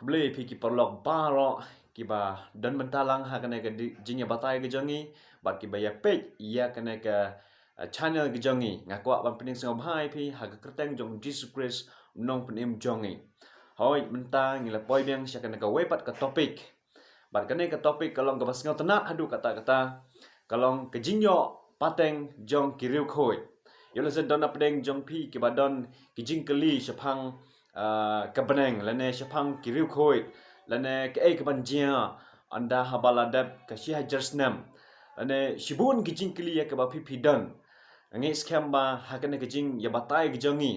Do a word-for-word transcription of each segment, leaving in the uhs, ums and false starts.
Khublei phi ki paralok baroh kiba don mynta lang ha kane ka di- jingïabatai ka jong ngi bad kiba ïa peit ïa kane ka uh, channel ka jong ngi. Nga kwah ban pynïasoh sngewbha ïa phi ha ka kyrteng jong Jisu Khrist, u nongpynim jong ngi. Hoi, mynta ngi la poi biang sha kane kawei pat ka topic. Bad kane ka topic ka long kaba sngewtynnat haduh katta katta. Ka long ka jingïoh pateng jong ki riewkhuid. Ïoh lehse don napdeng jong phi kiba don ki jingkylli shaphang uh, ka bneng lane shaphang ki riewkhuid lane kaei kaban jia ynda haba la dep ka shi hajar snem. Lane shibun ki jingkylli ïa kaba phi phi don. Ngi skhem ba ha kane ka jingïabatai ka jong ngi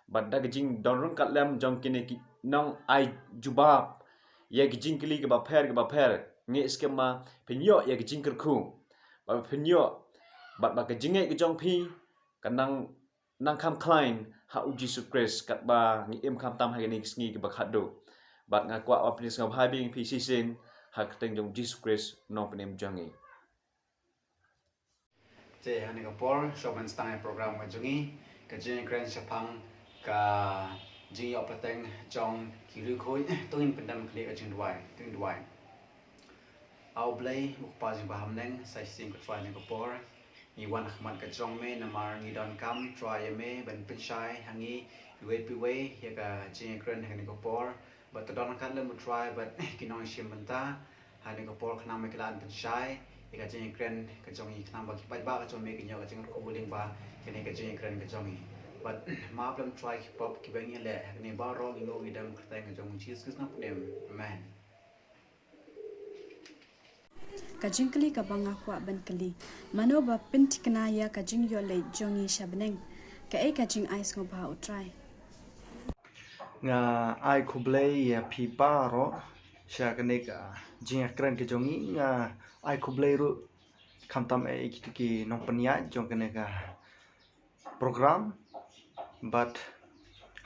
bad da ka jingdon ryngkat lem jong kine ki nongai jubab ïa ki jingkylli kaba pher kaba pher, ngi skhem ba phin ïoh ïa ki jingkyrkhu bad phin ïoh bad ba ka jingngeit ka jong phi ka nang nang kham khlaiñ ha u Jisu Khrist katba ngi im khamtam ha kine ki sngi kiba khadduh. Bad nga kwah ban pynïasoh sngewbha biang ïa phi shisien ha ka kyrteng jong u Jisu Khrist, u nongpynim jong ngi. Te ha kane ka por, shuwa ban sdang ïa program ka jong ngi, ka jingkren shaphang ka jingïoh pateng jong ki riewkhuid, to ngin pyndem kane ka jingduwai, to ngin duwai. A U Blei, u Kpa jong ngi ba ha bneng, sa shisien ko Trai ha kane ka por ngi wan ha khmat ka jong me namar ngi donkam Trai ïa me ban pynshai ha ngi iwei pa iwei ïa ka jingkren ha kane ka por. Bad to don ryngkat lem u Trai bad ki nongshim bynta ha kane ka por khnang ba ki lah ban pynshai ïa ka jingkren ka jong ngi khnang ba ki paidbah ka jong me kin ïoh ka jingkyrkhu lyngba kane ka jingkren ka jong ngi. Bad map lem Trai ki pop kiba ngi leh ha kane baroh ngi ong ngi don ha ka kyrteng ka jong u Jisu Khrist u nongpynim. Amen. Ka jingkylli kaba nga kwah ban kylli. Mano ba pynthikna ïa ka jingïoh leit jong ngi sha bneng? Kaei ka jingai sngewbha u Trai? Nga ai khublei ïa phi baroh sha kane ka jingkren ka jong ngi. Nga ai khublei ruh khamtam ïa kito ki nongpynïaid jong kane ka program bad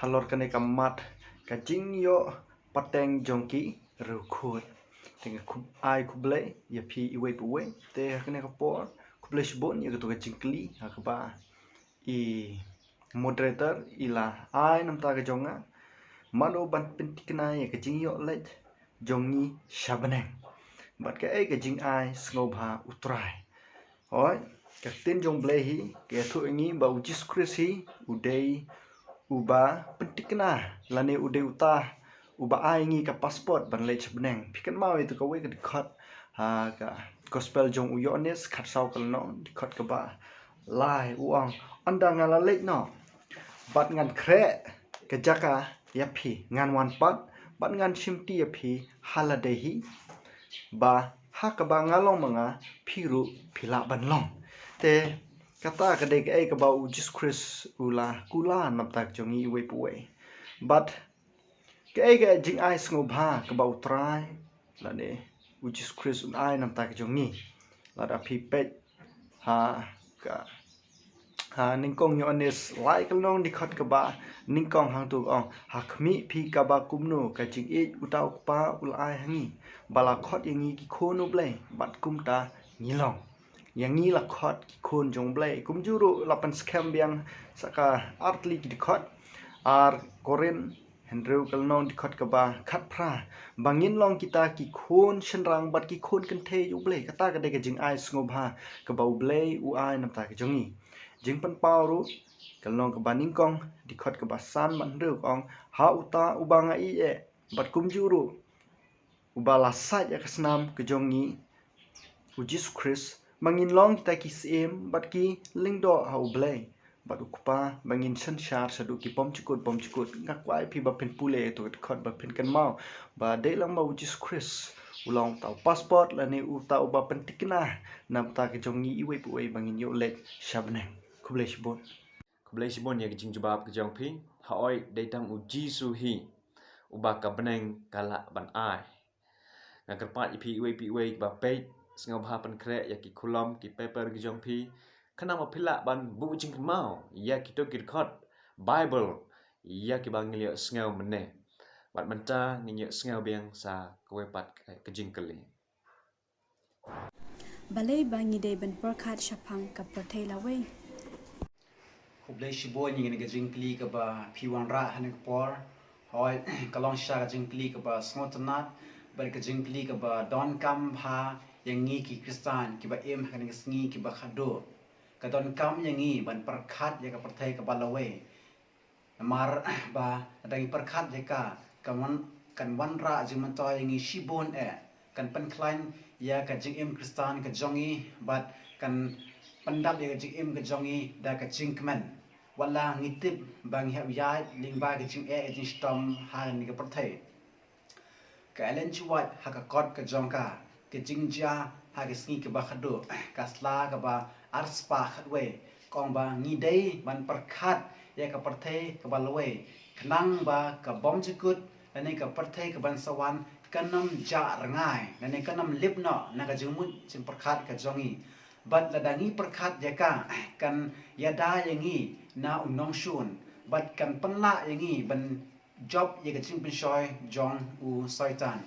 halor kane ka mat ka jingïoh pateng jong ki riewkhuid. Te nga khub- ai khublei ïa phi iwei pa iwei. Te ha kane ka por khublei shibun ïa kato ka jingkylli ha kaba i moderator i la ai na ka bynta ka jong nga. Mano ban pynthikna ïa ka jingïoh leit jong ngi sha bneng? Bad kaei ka jingai sngewbha u Trai? Hooid, ka ktien jong u Blei hi ka ïathuh ïa ngi ba u Jisu Khrist hi u dei uba pynthikna lane u dei uta uba ai ïa ngi ka passport ban leit sha bneng. Phi kynmaw ïa kato kawei ka dkhot ha ka gospel jong u Ïoannis khatsaw ka lynnong, dkhot kaba lai, u ong, ynda nga la leit noh bad ngan khreh ka jaka ïa phi, ngan wan pat bad ngan shimti ïa phi ha lade hi, ba ha kaba nga long ma nga, phi ruh phi lah ban long. Te kata ka dei kaei kaba u Jisu Khrist u la kular na ka bynta ka jong ngi iwei pa iwei. Bad kaei ka jingai sngewbha kaba u Trai lane u Jisu Khrist un ai na ka bynta ka jong ngi? Lada phi peit ha ka ha nyngkong Ïoannis lai ka lynnong, dkhot kaba nyngkong, hangto ka ong, ha khmih phi kaba kumno ka jingïeit uta u Kpa u la ai ha ngi, ba la khot ïa ngi ki khun u Blei, bad kumta ngi long. Ïa ngi la khot ki khun jong u Blei. Kumjuh ruh la pynskhem biang sa ka artylli ki dkhot, ar Korinth hynriew ka lynnong, dkhot kaba khatphra, ba ngin long kita ki khun shynrang bad ki khun kynthei jong u Blei. Kata ka dei ka jingai sngewbha kaba u Blei u ai na ka bynta ka jong ngi. Jingpynpaw ruh ka lynnong kaba nyngkong, dkhot kaba san bad hynriew, ka ong, ha uta uba nga ïeit eh, bad kumjuh ruh uba la sait ïa ka snam ka jong ngi, u Jisu Khrist, ba ngin long kita ki syiem bad ki lyngdoh ha u Blei bad u Kpa, ba ngin synshar shaduh ki bymjukut bymjukut. Nga kwah ïa phi ba phin pule ïa kato ka dkhot, ba phin kynmaw ba dei lang ba u Jisu Khrist u long uta u passport lane uta uba pynthikna na ka bynta ka jong ngi iwei pa iwei ba ngin ïoh leit sha bneng. Khublei shibun. Khublei shibun ïa ka jingjubab ka jong phi. Hooid, dei tang u Jisu hi uba ka bneng ka lah ban ai. Nga kyrpad ïa phi iwei pa iwei kiba peit, sngewbha pynkhreh ïa ki khulom, ki paper ki jong phi, khnang ba phi lah ban buh jingkynmaw ïa kito ki dkhot Baibl ïa kiba ngi la ïohsngew mynne. Bad mynta ngin ïohsngew biang sa kawei pat ka jingkylli. Balei ba ngi dei ban pyrkhat shaphang ka pyrthei lawei? Khublei shibun ïa kane ka jingkylli kaba phi wanrah ha kane ka por. Hooid, ka long shisha ka jingkylli kaba sngewtynnat bad ka jingkylli kaba donkam bha ïa ngi ki Khristan kiba im ha kane ka sngi kiba khatduh. Ka donkam ïa ngi ban pyrkhat ïa ka pyrthei kaba lawei. Namar ba lada ngi pyrkhat ïa ka, kan wan, kan wanrah jingmyntoi ïa ngi shibun eh. Kan pynkhlaiñ ïa ka jingim Khristan ka jong ngi bad kan pyndap ïa ka jingim ka jong ngi da ka jingkmen. Wat la ngi tip ba ngi hap ïaid lyngba ka jingeh ka jingshitom ha kane ka pyrthei. Ka Ellen G. White ha ka kot ka jong ka, ka jingjia ha ka sngi kaba khatduh, ka sla kaba arspah khatwei, ka ong ba ngi dei ban pyrkhat ïa ka pyrthei kaba lawei, khnang ba ka bymjukut lane ka pyrthei kaban sa wan kan ym jah rngai lane kan ym lip noh na ka jingmut jingpyrkhat ka jong ngi. Bad lada ngi pyrkhat ïa ka, kan ïada ïa ngi na u nongshun bad kan pynlah ïa ngi ban jop ïa ka jingpynshoi jong u Soitan.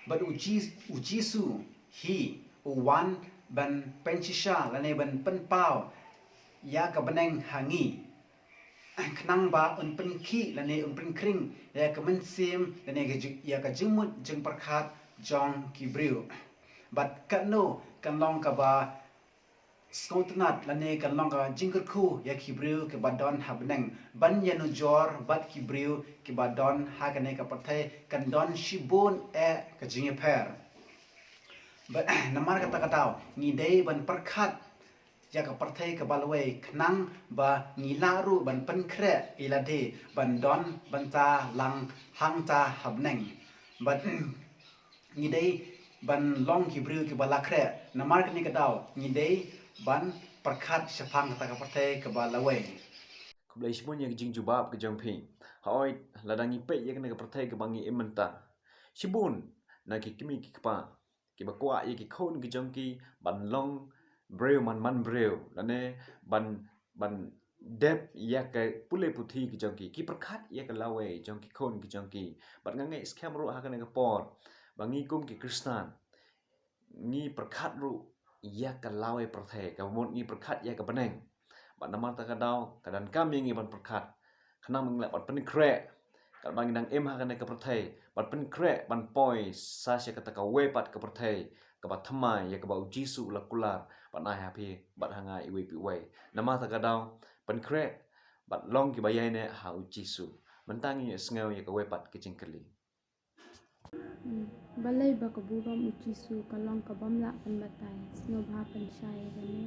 Bad u Ji-, u Jisu hi u wan ban pynshisha lane ban pynpaw ïa ka bneng ha ngi, khnang ba un pynkhih lane un pynkhring ïa ka mynsiem lane ka jing-, ïa ka jingmut jingpyrkhat jong ki briew. Bad katno kan long kaba sngewtynnat lane kan long ka jingkyrkhu ïa ki briew kiba don ha bneng ban ïanujor bad ki briew kiba don ha kane ka pyrthei, kan don shibun eh ka jingïapher. Bad namar kata ka daw ngi dei ban pyrkhat ïa ka pyrthei kaba lawei, khnang ba ngi lah ruh ban pynkhreh ïa lade ban don bynta lang hangta ha bneng. Bad ngi dei ban long ki briew kiba la khreh. Namar kane ka daw ngi dei ban pyrkhat shaphang kata ka pyrthei kaba lawei. Khublei shibun ïa ka jingjubab ka jong phi. Hooid, lada ngi peit ïa kane ka pyrthei kaba ngi im mynta, shibun na ki kmie ki kpa kiba kwah ïa ki khun ki jong ki ban long briew man man briew lane ban, ban dep ïa ka pule puthi ki jong ki, ki pyrkhat ïa ka lawei jong ki khun ki jong ki. Bad nga ngeit skhem ruh ha kane ka por ba ngi kum ki Khristan ngi pyrkhat ruh ïa ka lawei pyrthei, kaba mut ngi pyrkhat ïa ka bneng. Bad namar kata ka daw ka donkam ïa ngi ban pyrkhat, khnang ba ngin lah ban pynkhreh katba ngi dang im ha kane ka pyrthei, ban pynkhreh ban poi sa sha kata kawei pat ka pyrthei kaba thymmai, ïa kaba u Jisu u la kular ban ai ha phi bad ha nga iwei pa iwei. Namar kata ka daw pynkhreh bad long kiba ïaineh ha u Jisu. Mynta ngin ïa sngew ïa kawei pat ka jingkylli. Hmm. Balei ba ka burom u Jisu ka long ka bym lah ban batai? Sngewbha pynshai ïa kane.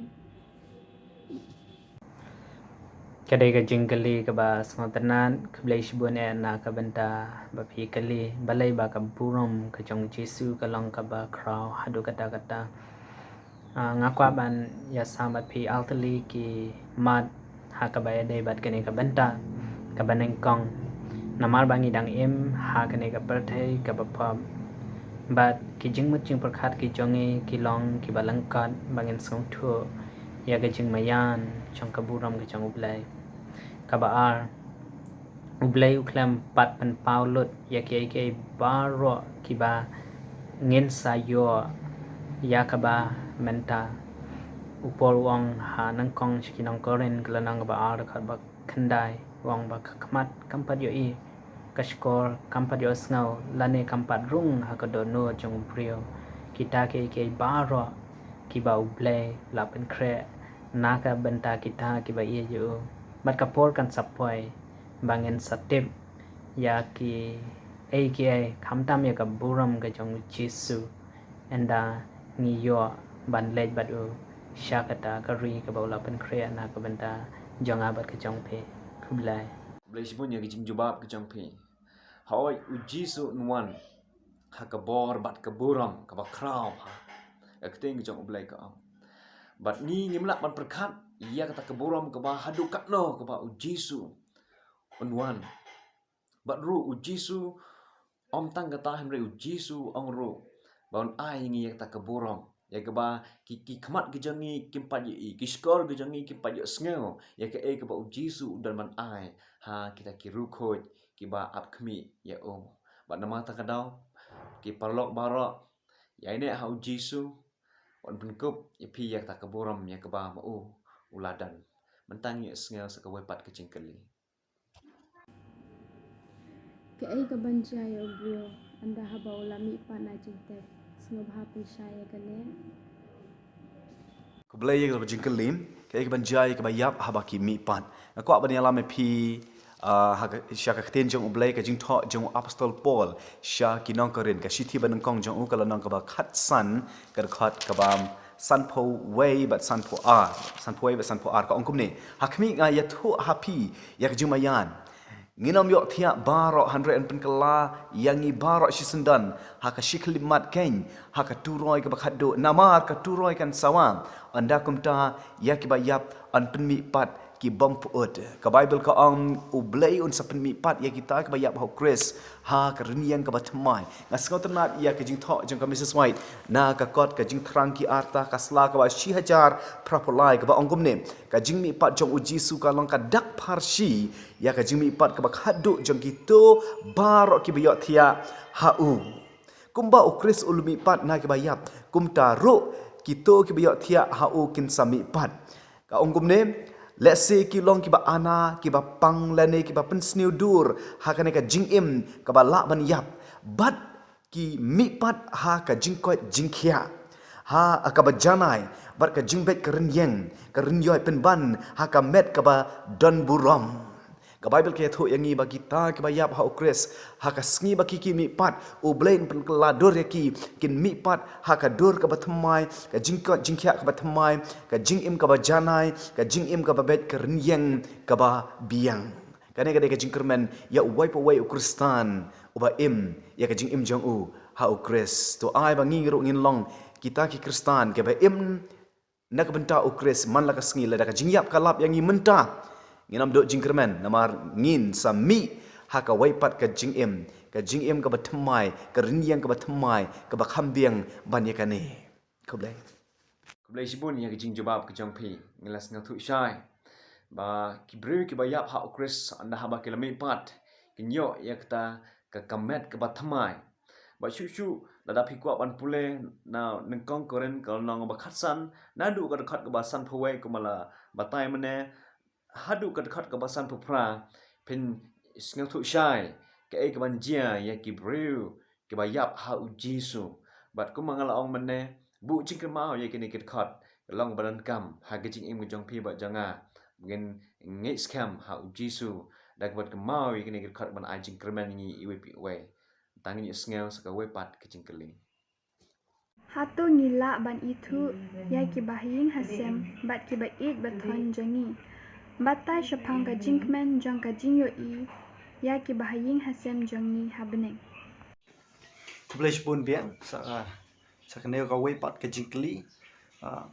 Ka dei ka jingkylli kaba sngewtynnat. Khublei shibun eh na ka bynta ba phi kylli balei ba ka burom ka jong u Jisu ka long kaba khraw haduh katta katta. Ah, nga kwah ban ïasam bad phi artylli ki mat ha kaba ïadei bad kane ka bynta kaba nyngkong. Namar ba ngi dang im ha kane ka pyrthei kaba pop, bad ki jingmut jingpyrkhat ki jong ngi ki long kiba lyngkot ba ngin sngewthuh ïa ka jingmaïan jong ka burom ka jong U Blei. Kaba ar, U Blei u khlem pat pynpaw lut ïa kiei kiei baroh kiba ngin sa ïoh ïa kaba mynta. U Paul u ong ha nyngkong sha ki nong Korinth ka lynnong kaba ar dkhot ba khyndai, u ong ba ka khmat kam pat ïohi, ka shkor kam pat ïohsngew lane kam pat rung ha ka dohnud jong u briew kita kiei kiei baroh kiba U Blei u la pynkhreh na ka bynta kita kiba ïeit ïa u. Bad ka por kan sa poi ba ngin sa tip ïa kiei kiei, khamtam ïa ka burom ka jong u Jisu, ynda ngi ïoh ban leit bad u sha kata ka ri kaba u la pynkhreh na ka bynta jong nga bad ka jong phi. Khublei. Khublei shibun ïa ka jingjubab ka jong phi. Hooid, u Jisu un wan ha ka bor bad ka burom kaba khraw bha. Ka ktien ka jong U Blei ka ong. Bad ngi ngim lah ban pyrkhat ïa kata ka burom kaba haduh katno kaba u Jisu un wan. Bad ruh u Jisu, ym tang kata hynrei u Jisu u ong ruh ba un ai ïa ngi ïa kata ka burom, ïa kaba ki, ki khmat ki jong ngi kim pat ïohi, ki shkor ki jong ngi kim pat ïohsngew ïa kaei kaba u Jisu u don ban ai ha kita ki riewkhuid kiba ap khmih ïa u. Bad namar kata ka daw, ki paralok baroh, ïaineh ha u Jisu, un pynkup ïa phi ïa kata ka burom ïa kaba ma u u la don. Mynta ngin ïohsngew sa kawei pat ka jingkylli. Kaei kaban jia ïa u briew ynda haba u la mihpat na jingtep? Sngewbha pynshai ïa kane. Khublei ïa ka jingkylli. Kaei kaban jia ïa kiba ïap haba ki mihpat? Nga kwah ban ïalam ïa phi, ah, ha ka, sha ka ktien jong U Blei, ka jingthoh jong u apostol Paul sha ki nong Korinth, ka shithi banyngkong jong u, ka lynnong kaba khatsan, ka dkhot kaba sanphew wei bad sanphew ar, sanphew wei bad sanphew ar, ka ong kumne: Ha khmih, nga ïathuh ha phi ïa ka jingmaïan. Ngin ym ïohthiah baroh, hynrei yn pynkylla ïa ngi baroh shisyndon ha ka shi khyllipmat keiñ, ha ka turoi kaba khatduh, namar ka turoi kan sawa. Ynda kumta, ïa kiba ïap yn pynmihpat ki bym pyut. Ka Baibl ka ong U Blei un sa pynmihpat ïa kita kiba ïap ha U Khrist ha ka rynïeng kaba thymmai. Nga sngewtynnat ïa ka jingthoh jong ka Mrs White na ka kot Ka Jingthrang ki Arta, ka sla kaba shi hajar phra phew lai, kaba ong kumne: Ka jingmihpat jong U Jisu ka long ka dak pharshi ïa ka jingmihpat kaba khatduh jong kito baroh kiba ïohthiah ha u. Kumba U Khrist u la mihpat na kiba ïap, kumta ruh kito kiba ïohthiah ha u kin sa mihpat. Ka ong kumne: Lehse ki long kiba ana, kiba pang, lane kiba pynsniew dur ha kane ka jingim kaba lah ban ïap, bad ki mihpat ha ka jingkoit jingkhiah, ha kaba janai, bad ka jingbeit ka rynïeng, ka rynïoi pynban ha ka met kaba donburom. Ka Baibl ka ïathuh ïa ngi ba kita kiba ïap ha U Khrist, ha ka sngi ba ki, ki mihpat, U Blei un pynkylla dur ïa ki, kin mihpat ha ka dur kaba thymmai, ka jingkoit jingkhiah kaba thymmai, ka jingim kaba janai, ka jingim kaba beit, ka rynïeng kaba biang. Kane ka dei ka jingkyrmen ïa uwei pa uwei u Khristan uba im ïa ka jingim jong u ha U Khrist. To ai ba ngi ruh ngin long kita ki Khristan kiba im na ka bynta U Khrist man la ka sngi, lada ka jingïap ka lap ïa ngi mynta, ngin ym duh jingkyrmen, namar ngin sa mih ha kawei pat ka jingim, ka jingim kaba thymmai, ka rynïeng kaba thymmai, kaba kham biang ban ïa kane. Khublei. Khublei shibun ïa ka jingjubab ka jong phi. Ngi la sngewthuh shai ba ki briew kiba ïap ha U Khrist, ynda haba ki la mihpat, kin ïoh ïa kata ka, ka met kaba thymmai. Bad shuh shuh, lada phi kwah ban pule na Nyngkong Korinth ka lynnong ba khatsan, naduh ka dkhot kaba sanphew wei kumba la batai mynne, haduh ka dkhot kaba sanphew phra, phin sngewthuh shai kaei kaban jia ïa ki briew kiba ïap ha U Jisu. Bad kumba nga la ong mynne, buh jingkynmaw ïa kine ki dkhot, ka long ba donkam ha ka jingim ka jong phi bad jong nga. Ngin ngeit skhem ha U Jisu da kaba kynmaw ïa kine ki dkhot ban ai jingkyrmen ïa ngi iwei pa iwei. Tang ngin ïohsngew sa kawei pat ka jingkylli. Hato ngi lah ban ithuh ïa ki bahaïing hasem bad ki ba-ïeit ba-thoiñ jong ngi? Batai shaphang ka jingkmen jong ka jingïohi ïa ki bahaïing hasem jong ngi ha bneng. Khublei shibun biang, sa, sa kane kawei pat ka jingkylli. Ah,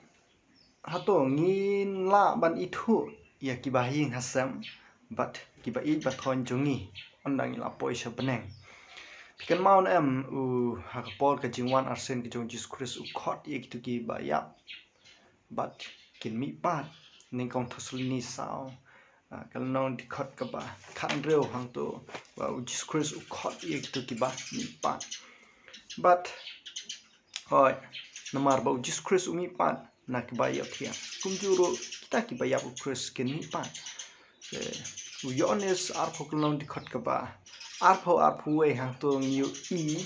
hato ngin lah ban ithuh ïa ki bahaïing hasem bad ki ba-ïeit ba-thoiñ jong ngi ynda ngi la poi sha bneng? Phi kynmaw ne em, u, ha ka por ka jingwan arsien ka jong U Jisu Khrist, u khot ïa kito kiba ïap bad kin mihpat. Nyngkong Thessaloni saw, ah, ka lynnong dkhot kaba khathynriew, hangto ba U Jisu Khrist u khot ïa kito kiba mihpat. Bad hooid, namar ba U Jisu Khrist u mihpat na kiba ïohthiah, kumjuh ruh kita kiba ïap U Khrist kin mihpat. Te u Ïoannis arphew ka lynnong dkhot kaba arphew, arphew wei, hangto ngi ïohi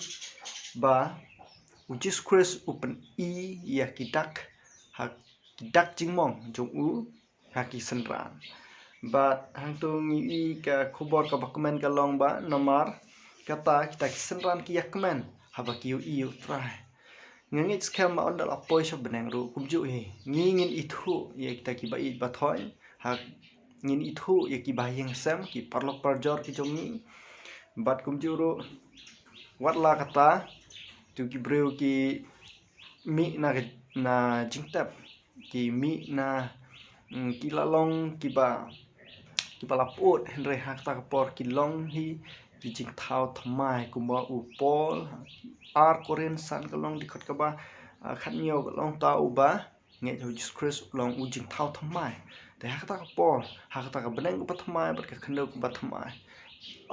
ba U Jisu Khrist u pyni ïa ki dak, ha ki dak jingmong jong u ha ki synran. Bad hangto ngi ïohi ka khubor kaba kmen ka long ba namar kata kita ki synran ki ïakmen haba ki ïohi ïa U Trai. Nga ngeit skhem ba ynda la poi sha bneng ruh kumjuh hi, ngi ngin ithuh ïa kita ki ba-ïeit ba-thoiñ, ha, ngin ithuh ïa ki bahaïing hasem, ki paralok parajor ki jong ngi. Bad kumjuh ruh, wat la katta, to ki briew ki mih na, na jingtep, ki mih na, mm, ki la long kiba, kiba la pyut, hynrei ha kata ka por ki long hi ki jingthaw thymmai, kumba u Paul, ar Korinth san ka lynnong dkhot kaba, ah, khathynñiew ka long, uta uba ngeit ha U Jisu Khrist u long u jingthaw thymmai. Te ha kata ka por, ha kata ka bneng kaba thymmai bad ka khyndew kaba thymmai,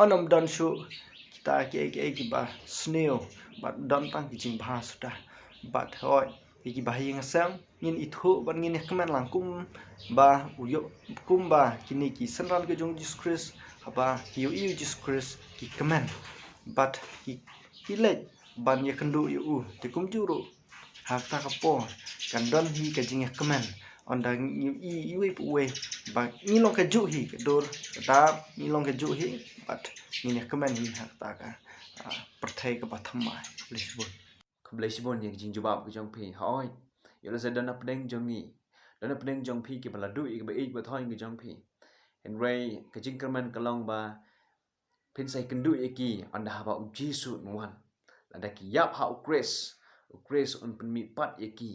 yn ym don shuh kita kiei kiei kiba sniew, bad don tang ki jingbha suda. Bad hooid, ïa ki bahaïing hasem ngin ithuh bad ngin ïakmen lang kumba u ïoh, kumba kine ki synran ki jong U Jisu Khrist Haba ki ïohi ïa u Jisu Khrist ki kmen bad ki, ki leit ban ïakynduh ïa u. Te kumjuh ruh ha kata ka por kan don hi ka jingïakmen. Ynda ngi ïohi iwei pa iwei ba ngi long kajuh hi, ka dur ka dap ngi long kajuh hi, bad ngin ïakmen hi ha kata ka, ah, pyrthei kaba thymmai. Khublei shibun. Khublei shibun ïa ka jingjubab ka jong phi. Hooid, ïoh lehse don hapdeng jong ngi, don hapdeng jong phi kiba la duh ïa kaba ïeit ba thoh ka jong phi. Hynrei ka jingkyrmen ka long ba phin sa ïakynduh ïa ki ynda haba u Jisu un wan. Lada ki ïap ha u Khrist, u Khrist un pynmihpat ïa ki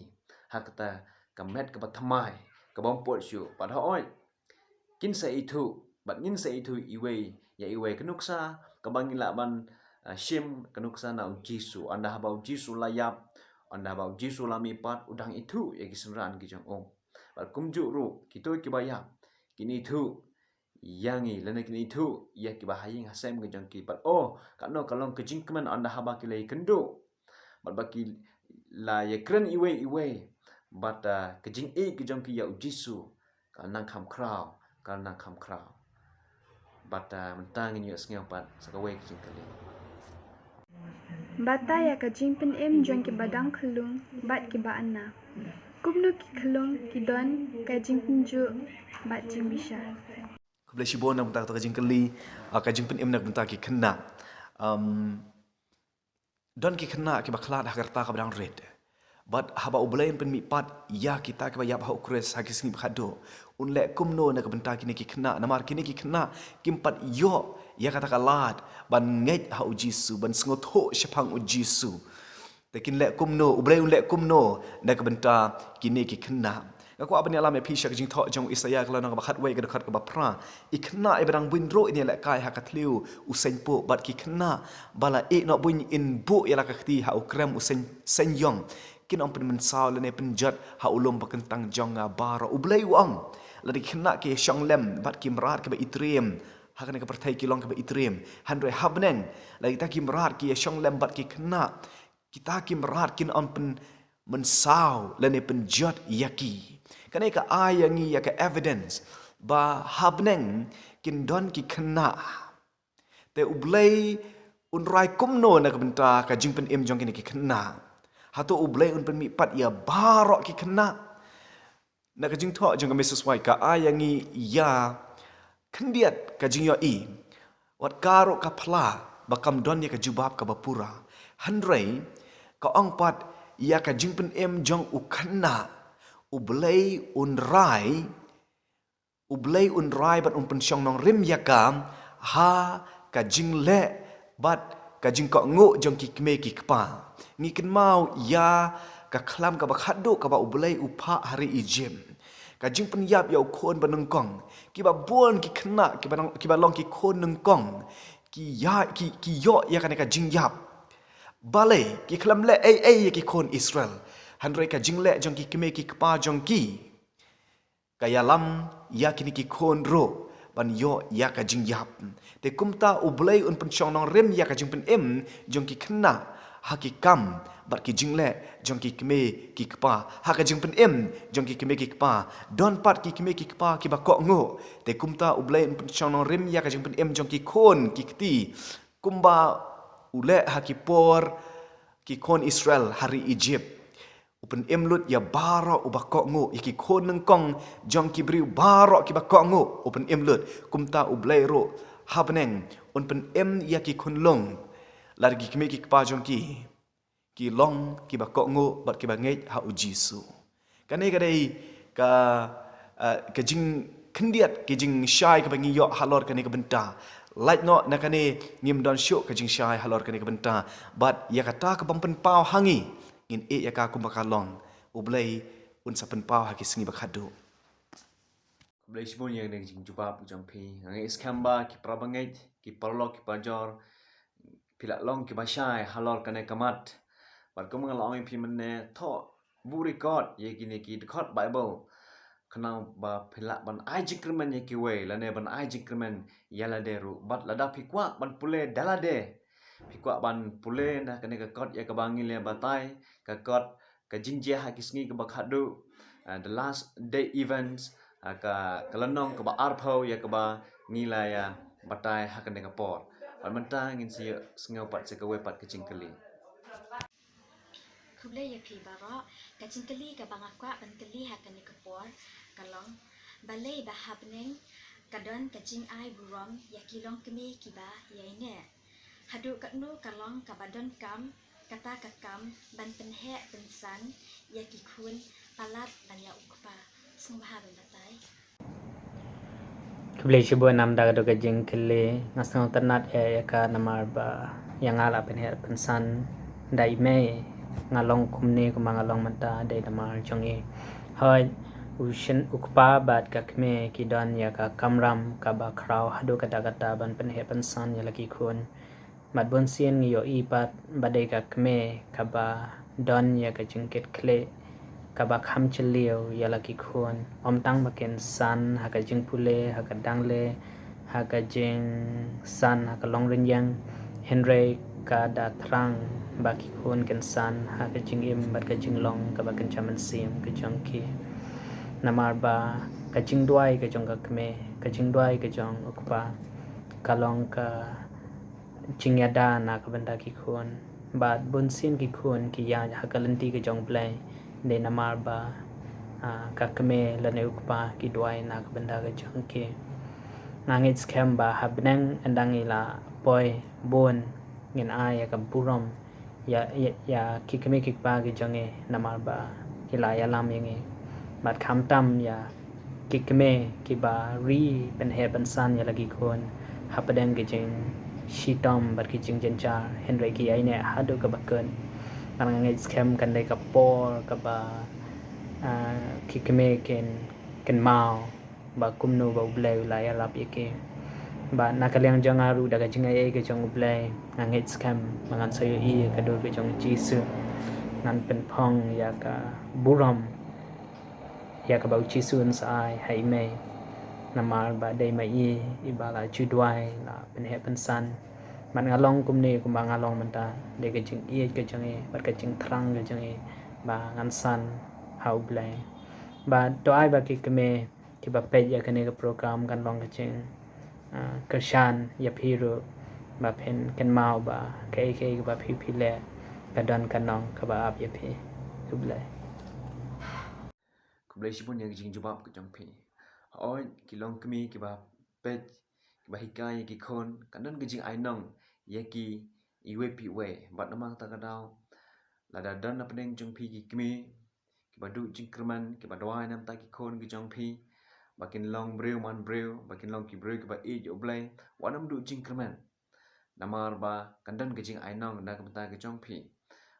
ha kata ka met kaba thymmai, kaba ym poi shuh. Bad hooid, kin sa ithuh bad ngin sa ithuh iwei ïa iwei ka nuksa kaba ngi lah ban, ah, shim, ka nuksa na u Jisu. Ynda haba u Jisu la ïap, ynda haba u Jisu la mihpat, u dang ithuh ïa ki synran ki jong u. Bad kumjuh ruh kito kiba ïap kin ithuh ïa ngi, lane kin ithuh ïa kiba ha ïing ha sem ki jong ki. Bad oh, katno ka long ka jingkmen ynda haba ki la ïakynduh bad ba ki la ïakren iwei iwei. Bad, ah, ka jingïeit ka jong ki ïa u Jisu ka nang kham khraw, ka nang kham khraw. Bad, ah, mynta ngin ïohsngew pat sa kawei ka jingkylli. Bata ïa ka jingpynim jong kiba dang khyllung bad kiba ana. Kumno ki khyllung ki don ka jingpynjuh bad jingbishar. Khublei shibun na ka bynta ka jingkylli, ah, ka jingpynim na ka bynta ki khynnah. Um, don ki khynnah kiba khlad ha ka rta kaba dang rit. Bad haba u Blei un pynmihpat ïa kita kiba ïap ha u Khrist ha ki sngi ba khadduh, un leh kumno na ka bynta kine ki khynnah? Namar kine ki khynnah kim pat ïoh ïa kata ka lad ban ngeit ha u Jisu, ban sngewthuh shaphang u Jisu. Te kin leh kumno, u Blei un leh kumno na ka bynta kine ki khynnah? Nga kwah ban ïalam ïa phi sha ka jingthoh jong u Isaïah ka lynnong kaba khatwei, ka dkhot kaba phra. I khynnah iba dang buiñ ruh in ïalehkai ha ka thliew u seiñpuh, bad ki khynnah ba la ïeh noh buiñ in buh ïa la ka kti ha u krem u seiñ, seiñ ïong. Kin ym pynmynsaw lane pynjot ha u lum bakyntang jong nga baroh, u Blei u ong. Lada ki khynnah ki ïashong lem bad ki mrad kiba itriem, ha kane ka pyrthei ki long kiba itriem. Hynrei ha bneng, lada kita ki mrad ki ïashong lem bad ki khynnah, kita ki mrad kin ym pynmynsaw lane pynjot ïa ki. Kane ka ai ïa ngi ïa ka evidence ba ha bneng kin don ki khynnah. Te u Blei un rai kumno na ka bynta ka jingpynim jong kine ki khynnah? Hato u Blei un pynmihpat ïa baroh ki khynnah? Na ka jingthoh jong ka Mrs White ka ai ïa ngi ïa khyndiat ka jingïohi, wat ka ruh ka phla ba kam don ïa ka jubab kaba pura. Hynrei ka ong pat ïa ka jingpynim jong u khynnah, u Blei un rai, u Blei un rai bad un pynshong nongrim ïa ka ha ka jingleh bad ka jingkohnguh jong ki kmie ki kpa. Ngi kynmaw ïa ka khlam kaba khadduh kaba u Blei u phah ha ri Ijipt. Ka jingpynïap ïa u khun banyngkong. Kiba bun ki khynnah kiba nang, kiba long ki khun nyngkong ki ïa, ki, ki ïoh ïa kane ka jingïap. Balei? Ki khlem leh ei ei ïa ki khun Israel. Hynrei ka jingleh jong ki kmie ki kpa jong ki ka ïalam ïa kine ki khun ruh ban ïoh ïa ka jingïap. Te kumta u Blei un pynshong nongrim ïa ka jingpynim jong ki khynnah ha ki kam bad ki jingleh jong ki kmie ki kpa. Ha ka jingpynim jong ki kmie ki kpa, don pat ki kmie ki kpa kiba kohnguh. Te kumta u Blei un pynshong nongrim ïa ka jingpynim jong ki khun ki kti, kumba u leh ha ki por ki khun Israel ha ri Ijipt. U pynim lut ïa baroh uba kohnguh, ïa ki khun nyngkong jong ki briew baroh kiba kohnguh, u pynim lut. Kumta u Blei ruh ha bneng un pynim ïa ki khunlung, lada ki kmie ki kpa jong ki ki long kiba kohnguh bad kiba ngeit ha u Jisu. Kane ka dei ka, eh, ka jingkhyndiat, ka jingshai kaba ngi ïoh halor kane ka bynta. Lait noh na kane ngim don shuh ka jingshai halor kane ka bynta. Bad ïa kata kabym pynpaw ha ngi, ngin ïeh ïa ka kumba ka long. U Blei un sa pynpaw ha ki sngi ba khadduh. Khublei shibun ïa kane ka jingjubab jong phi. Nga ngeit skhem ba ki para bangeit, ki paralok, ki parajor, phi la long kiba shai halor kane ka mat. Bad kum nga la ong ïa phi mynne, thoh, buh record ïa kine ki dkhot Baibl, khnang ba phi lah ban ai jingkyrmen ïa kiwei lane ban ai jingkyrmen ïa lade ruh. Bad lada phi kwah ban pule da lade, phi kwah ban pule na kane ka kot ïa kaba ngi la batai, ka kot Ka Jingjia ha ki Sngi kaba Khadduh, ah, The Last Day Events, ah, ka, ka lynnong kaba arphew ïa kaba ngi la ïa batai ha kane ka por. Bad mynta ngin sa ïohsngew pat sa kawei pat ka jingkylli. Khublei ïa phi baroh, ka jingkylli kaba nga kwah ban kylli ha kane ka por ka long, balei ba ha bneng ka don ka jingai burom ïa ki longkmie kiba ïaineh? Haduh katno ka long kaba donkam kata ka kam ban pynheh pynsan ïa ki khun palat ban ïa u kpa? Sngewbha ban batai. Khublei shibun namar ka dei ka jingkylli, nga sngewtynnat ïa ka namar ba ïa nga la pynheh pynsan da i mei, nga long kumne kumba nga long mynta dei namar jong i. Hooid, u shin u kpa bad ka kmie ki don ïa ka kamram kaba khraw haduh katta katta ban pynheh pynsan ïa la ki khun. Bad bunsien ngi ïohi pat ba dei ka kmie kaba don ïa ka jingkitkhlieh kaba kham jylliew ïa la ki khun. Ym tang ba kin san ha ka jingpule, ha ka dangle, ha ka jingsan ha ka longrynïeng, hynrei ka da thrang ba ki khun kin san ha ka jingim bad ka jinglong kaba kynja mynsiem ka jong ki. Namar ba ka jingduwai ka jong ka kmie, ka jingduwai ka jong u kpa, ka long ka jingïada na ka bynta ki khun. Bad bunsien ki khun ki ïaid ha ka lynti ka jong U Blei dei namar ba, ah, ka kmie lane u kpa ki duwai na ka bynta ka jong ki. Nga ngeit skhem ba ha bneng ynda ngi la poi bun ngin ai ïa ka burom ïa, ïa, ïa ki kmie ki kpa ki jong ngi namar ba ki la ïalam ïa ngi. Bad khamtam ïa ki kmie kiba ri pynheh pynsan ïa la ki khun hapdeng ki jingshitom bad ki jingjynjar, hynrei ki ïaineh haduh kaba kut. Bad nga ngeit skhem kan dei ka por kaba, ah, ki kmie kin, kin kynmaw ba kumno ba U Blei u la ïarap ïa ki. Bad na ka liang jong nga ruh da ka jingaiei ka jong U Blei, nga ngeit skhem ba ngan sa ïohi ïa ka dur ka jong U Jisu. Ngan pynphong ïa ka burom ïa kaba U Jisu un sa ai ha i mei. Namar ba dei ma i iba la ju duwai, la pynheh pynsan. Bad nga long kumne kumba nga long mynta, dei ka jingïeit ka jong i bad ka jingthrang ka jong i ba ngan san ha U Blei. Bad to ai ba ki kmie kiba peit ïa kane ka program kan long ka jing, ah, kyrshan ïa phi ruh ba phin kynmaw ba kaei kaei kaba phi phi leh ka don ka nong kaba ap ïa phi. Khublei. Khublei shibun ïa ka jingjubab ka jong phi. Hooid, ki longkmie kiba peit, kiba hikai ïa ki khun, kan don ka jingainong ïa ki iwei pa iwei. Bad namar kata ka daw, lada don na pdeng jong phi ki kmie kiba duh jingkyrmen, kiba duwai na bynta ki khun ki jong phi ba kin long briew man briew, ba kin long ki briew kiba ïeit ïa U Blei, wat nym duh jingkyrmen. Namar ba kan don ka jingainong na ka bynta ka jong phi.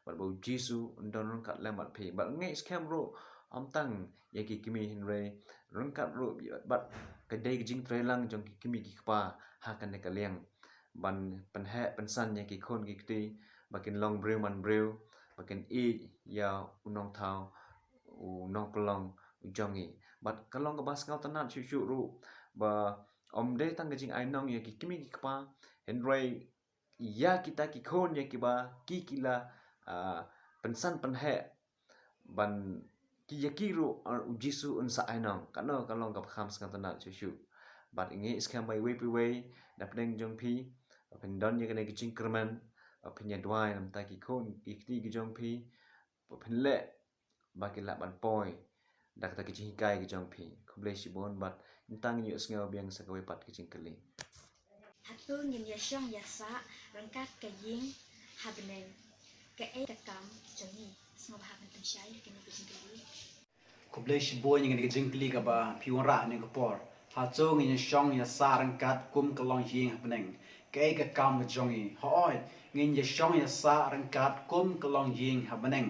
Bad ba U Jisu un don ryngkat lem bad phi. Bad ngeit skhem ruh ym tang ïa ki kmie hynrei ryngkat ruh bad ka dei ka jingtreilang jong ki kmie ki kpa ha kane ka liang ban pynheh pynsan ïa ki khun ki kti ba kin long briew man briew, ba kin ïeit ïa u nongthaw, u nongpynlong u jong ngi. Bad ka long kaba sngewtynnat shuh shuh ruh ba ym dei tang ka jingainong ïa ki kmie ki kpa, hynrei ïa kita ki khun ïa kiba ki ki la, ah, pynsan pynheh ban ki ïa ki ruh, ah, U Jisu un sa ainong. Kano ka long kaba kham sngewtynnat shuh shuh. Bad ngeit skhem ba iwei pa iwei na pdeng jong phi ba phin don ïa kane ka jingkyrmen ba phin ïa duwai na bynta ki khun ki kti ki jong phi ba phin leh ba ki lah ban poi da kata ka jinghikai ka jong phi. Khublei shibun bad ngin tang ïohsngew biang sa kawei pat ka jingkylli. Hato ngin ïa shong ïa sah ryngkat ka ïing ha bneng? Kaei ka kam jong ngi? Sngewbha ban pynshai kane ka jingkylli. Khublei shibun ïa kane ka jingkylli kaba phi wanrah ha kane ka por. Hato ngin ïa shong ïa sah ryngkat kum ka longïing ha bneng? Kaei ka kam ka jong ngi? Hooid, ngin ïa shong ïa sah ryngkat kum ka longïing ha bneng.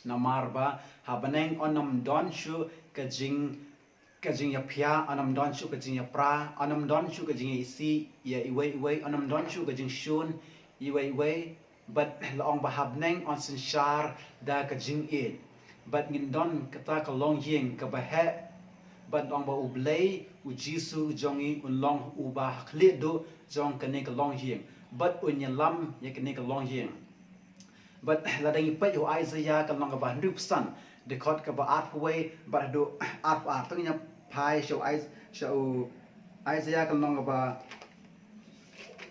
Namar ba ha bneng yn ym don shuh ka jing, ka jingïaphiah, yn ym don shuh ka jingïapra, yn ym don shuh ka jingïaisih ïa iwei iwei, yn ym don shuh ka jingshun iwei iwei. Bad la ong ba ha bneng yn synshar da ka jingïeit. Bad ngin don kata ka longïing kaba heh. Bad la ong ba U Blei, U Jisu jong ngi un long uba ha khlieh duh jong kane ka longïing. Bad un ïalam ïa kane ka longïing. Bad lada ngi peit ïa u Isaiah ka lynnong kaba hynriewphew san, dkhot kaba arphew wei bad haduh arphew ar. To ngin ïa phai sha u Is-, sha u Isaiah ka lynnong kaba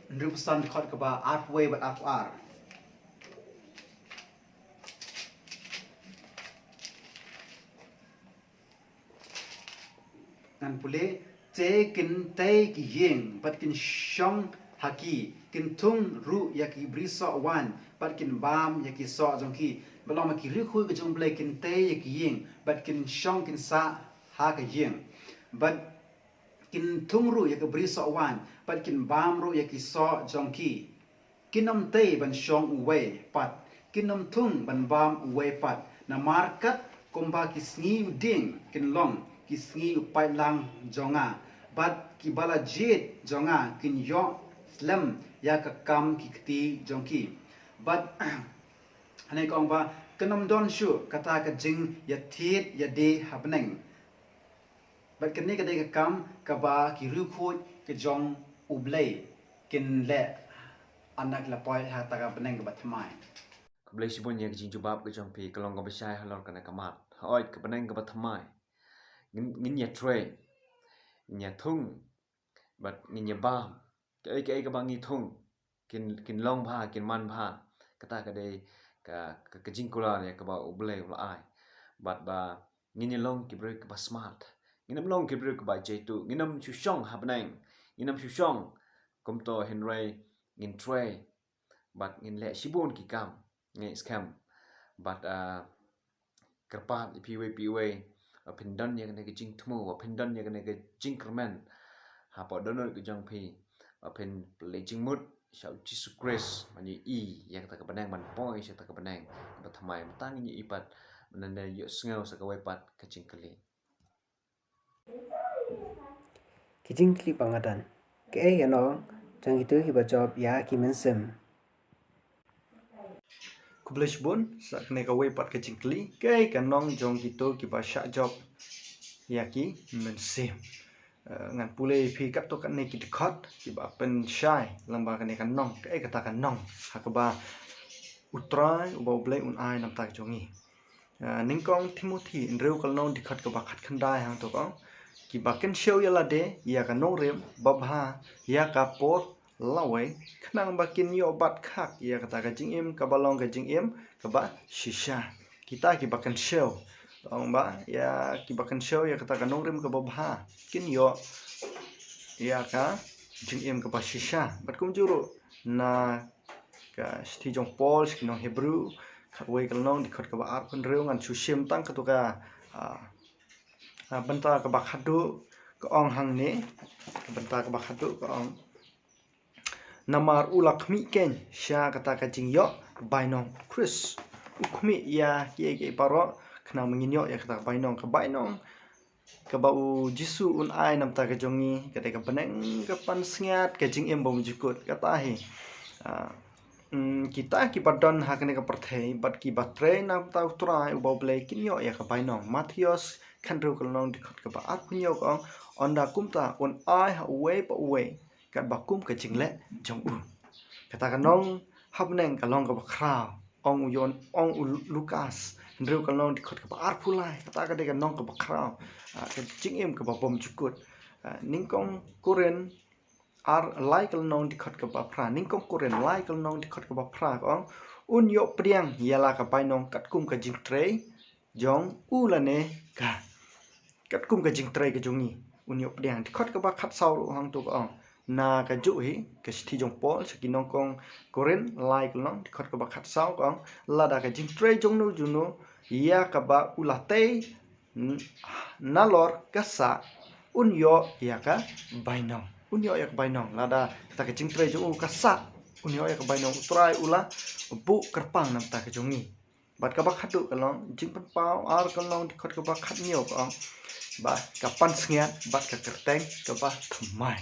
Hynriewphew san, dkhot kaba arphew wei bad arphew ar. Ngan pule. Te kin tei ki ïing bad kin shong ha ki, kin thung ruh ïa ki bri soh waiñ bad kin bam ïa ki soh jong ki. Ba long ba ki riewkhuid ka jong U Blei kin tei ïa ki ïing bad kin shong kin sah ha ka ïing. Bad kin thung ruh ïa ki bri soh waiñ bad kin bam ruh ïa ki soh jong ki. Kin ym tei ban shong uwei pat, kin ym thung ban bam uwei pat, namar kat kumba ki sngi u dieng kin long ki sngi u paidlang jong nga, bad ki ba la jied jong nga kin ïoh slem ïa ka kam ki kti jong ki. Bad hangne ka ong ba kan ym don shuh kata ka jingïathied ïadie ha bneng. Bad kane ka dei ka kam kaba ki riewkhuid ka jong U Blei kin leh ynda ki la poi ha kata ka bneng kaba thymmai. Khublei shibun ïa ka jingjubab ka jong phi, ka long kaba shai halor kane ka mat. Hooid, ka bneng kaba thymmai. Ngin, ngin ïa trei, ngin ïa thung, bad ngin ïa bam. Kaei kaei kaba ngi thung kin, kin long bha, kin man bha. Kata ka dei ka, ka, ka jingkular ïa kaba U Blei u la ai. Bad ba ngin ïa long ki briew kiba smart. Ngin ym long ki briew kiba jaituh. Ngin ym shu shong ha bneng. Ngin ym shu shong kumto, hynrei ngin trei bad ngin leh shibun ki kam, ngi skhem. Bad, ah, kyrpad ïa phi iwei pa iwei, ba phin don ïa kane ka jingthmu, ba phin don ïa kane ka jingkyrmen hapoh dohnud ka jong phi, ba phin pynleit jingmut sha U Jisu Khrist ban ïohi ïa kata ka bneng, ban poi sha kata ka bneng kaba thymmai. Mynta ngin ïohi pat, mynta ngin ïohsngew sa kawei pat ka jingkylli. Ki jingkylli ba nga don. Kaei ka nong jong kito kiba jop ïa ki mynsiem? Khublei shibun, sa kane kawei pat ka jingkylli. Kaei ka nong jong kito kiba shah jop ïa ki mynsiem? Eh, ngan pule ïa phi katto katne ki dkhot kiba pynshai lyngba kane ka nong. Kaei kata ka nong ha kaba U Trai uba U Blei un ai na bynta ka jong ngi. Ah, nyngkong Timothi hynriew ka lynnong, dkhot kaba khatkhyndai, hangto ka ong: Kiba kynshew ïa lade ïa ka nongrim babha ïa ka por lawei, khnang ba kin ïoh bat khak ïa kata ka jingim kaba long ka jingim kaba shisha. Kita kiba kynshew, ong ba ïa kiba kynshew ïa kata ka nongrim kaba bha kin ïoh ïa ka jingim kaba shisha. Bad kumjuh ruh na ka shithi jong u Paul sha ki nong Hebru, khatwei ka lynnong, dkhot kaba arphew hynriew, ngan shu shim tang kato ka, ah, ah, bynta kaba khatduh, ka ong hangne, bynta kaba khatduh ka ong: Namar u la khmih keiñ sha kata ka jingïoh bainong. U Khrist u khmih ïa kiei kiei baroh khnang ba ngin ïoh ïa kata ka bainong. Ka bainong kaba U Jisu un ai na bynta ka jong ngi ka dei ka bneng, ka pansngiat, ka jingim bymjukut. Kata hi, ah, mm, kita kiba don ha kane ka pyrthei bad kiba trei na bynta U Trai uba U Blei kin ïoh ïa ka bainong. Mathaios khathynriew ka lynnong, dkhot kaba arphew hynñiew, ka ong: Ynda kumta un ai ha uwei pa uwei katba kum ka jingleh jong u. Kata ka nong ha bneng ka long kaba khraw. Ong u Ïoannis, ong u Lukas hynriew ka lynnong, dkhot kaba arphew lai, kata ka dei ka nong kaba khraw, ah, ka jingim kaba bymjukut. Ah, nyngkong Korinth ar, lai ka lynnong, dkhot kaba phra. Nyngkong Korinth lai ka lynnong, dkhot kaba phra, ka ong: Un ïoh pdiang ïa la ka bainong katkum ka jingtrei jong u lane ka, katkum ka jingtrei ka jong ngi. Un ïoh pdiang. Dkhot kaba khatsaw ruh hangto ka ong: Na kajuh hi ka shithi jong u Paul sha ki nongkong Korinth, lai ka lynnong, dkhot kaba khatsaw, ka ong: Lada ka jingtrei jong uno uno ïa kaba u la tei, n-, nalor ka sah, un ïoh ïa ka bainong. Un ïoh ïa ka bainong. Lada kata ka jingtrei jong u ka sah, un ïoh ïa ka bainong. U Trai u la buh kyrpang na bynta ka jong ngi. Bad kaba khatduh ka long Jingpynpaw ar ka lynnong, dkhot kaba khathynñiew, ka ong ba ka pansngiat bad ka kyrteng kaba thymmai.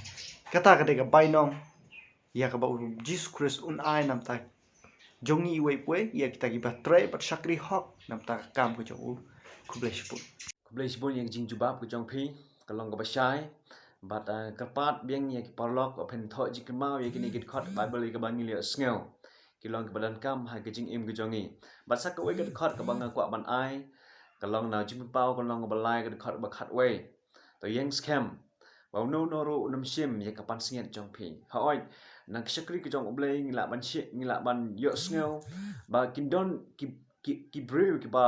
Kata ka dei ka bainong ïa kaba U Jisu Khrist un ai na bynta jong ngi iwei pa iwei, ïa kita kiba trei bad shakri hok na bynta ka kam ka jong u. Khublei shibun. Khublei shibun ïa ka jingjubab ka jong phi, ka long kaba shai. Bad, ah, kyrpad biang ïa ki paralok ba phin thoh jingkynmaw ïa kine ki dkhot Baibl ïa kaba ngi la ïohsngew. Ki long kiba donkam ha ka jingim ka jong ngi. Bad sa kawei ka dkhot kaba nga kwah ban ai, ka long na Jingpynpaw ka lynnong kaba lai, ka dkhot kaba khatwei. To ïeng skhem ba uno uno ruh un ym shim ïa ka pansngiat jong phi. Hooid, Na ka shakri ka jong U Blei ngi lah ban shi-, ngi lah ban ïohsngew ba kin don ki, ki, ki briew kiba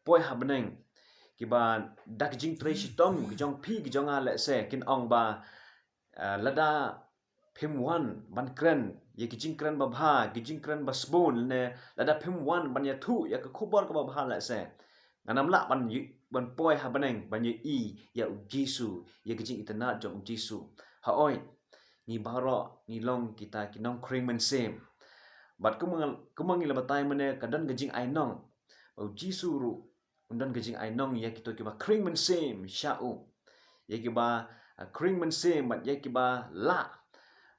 poi ha bneng, kiba da ka jingtrei shitom ka jong phi ka jong nga lehse kin ong ba, ah, lada phim wan ban kren ïa ki jingkren babha, ki jingkren ba sbun, ne lada phim wan ban ïathuh ïa ka khubor kaba bha lehse, ngan ym lah ban ï-, ban poi ha bneng ban ïohi ïa U Jisu, ïa ka jingitynnad jong U Jisu. Hooid, ngi baroh ngi long kita ki nongkhring mynsiem. Bad kumba, kumba ngi la batai mynne, ka don ka jingainong ba U Jisu ruh un don ka jingainong ïa kito kiba khring mynsiem sha u, ïa kiba, ah, khring mynsiem bad ïa kiba lah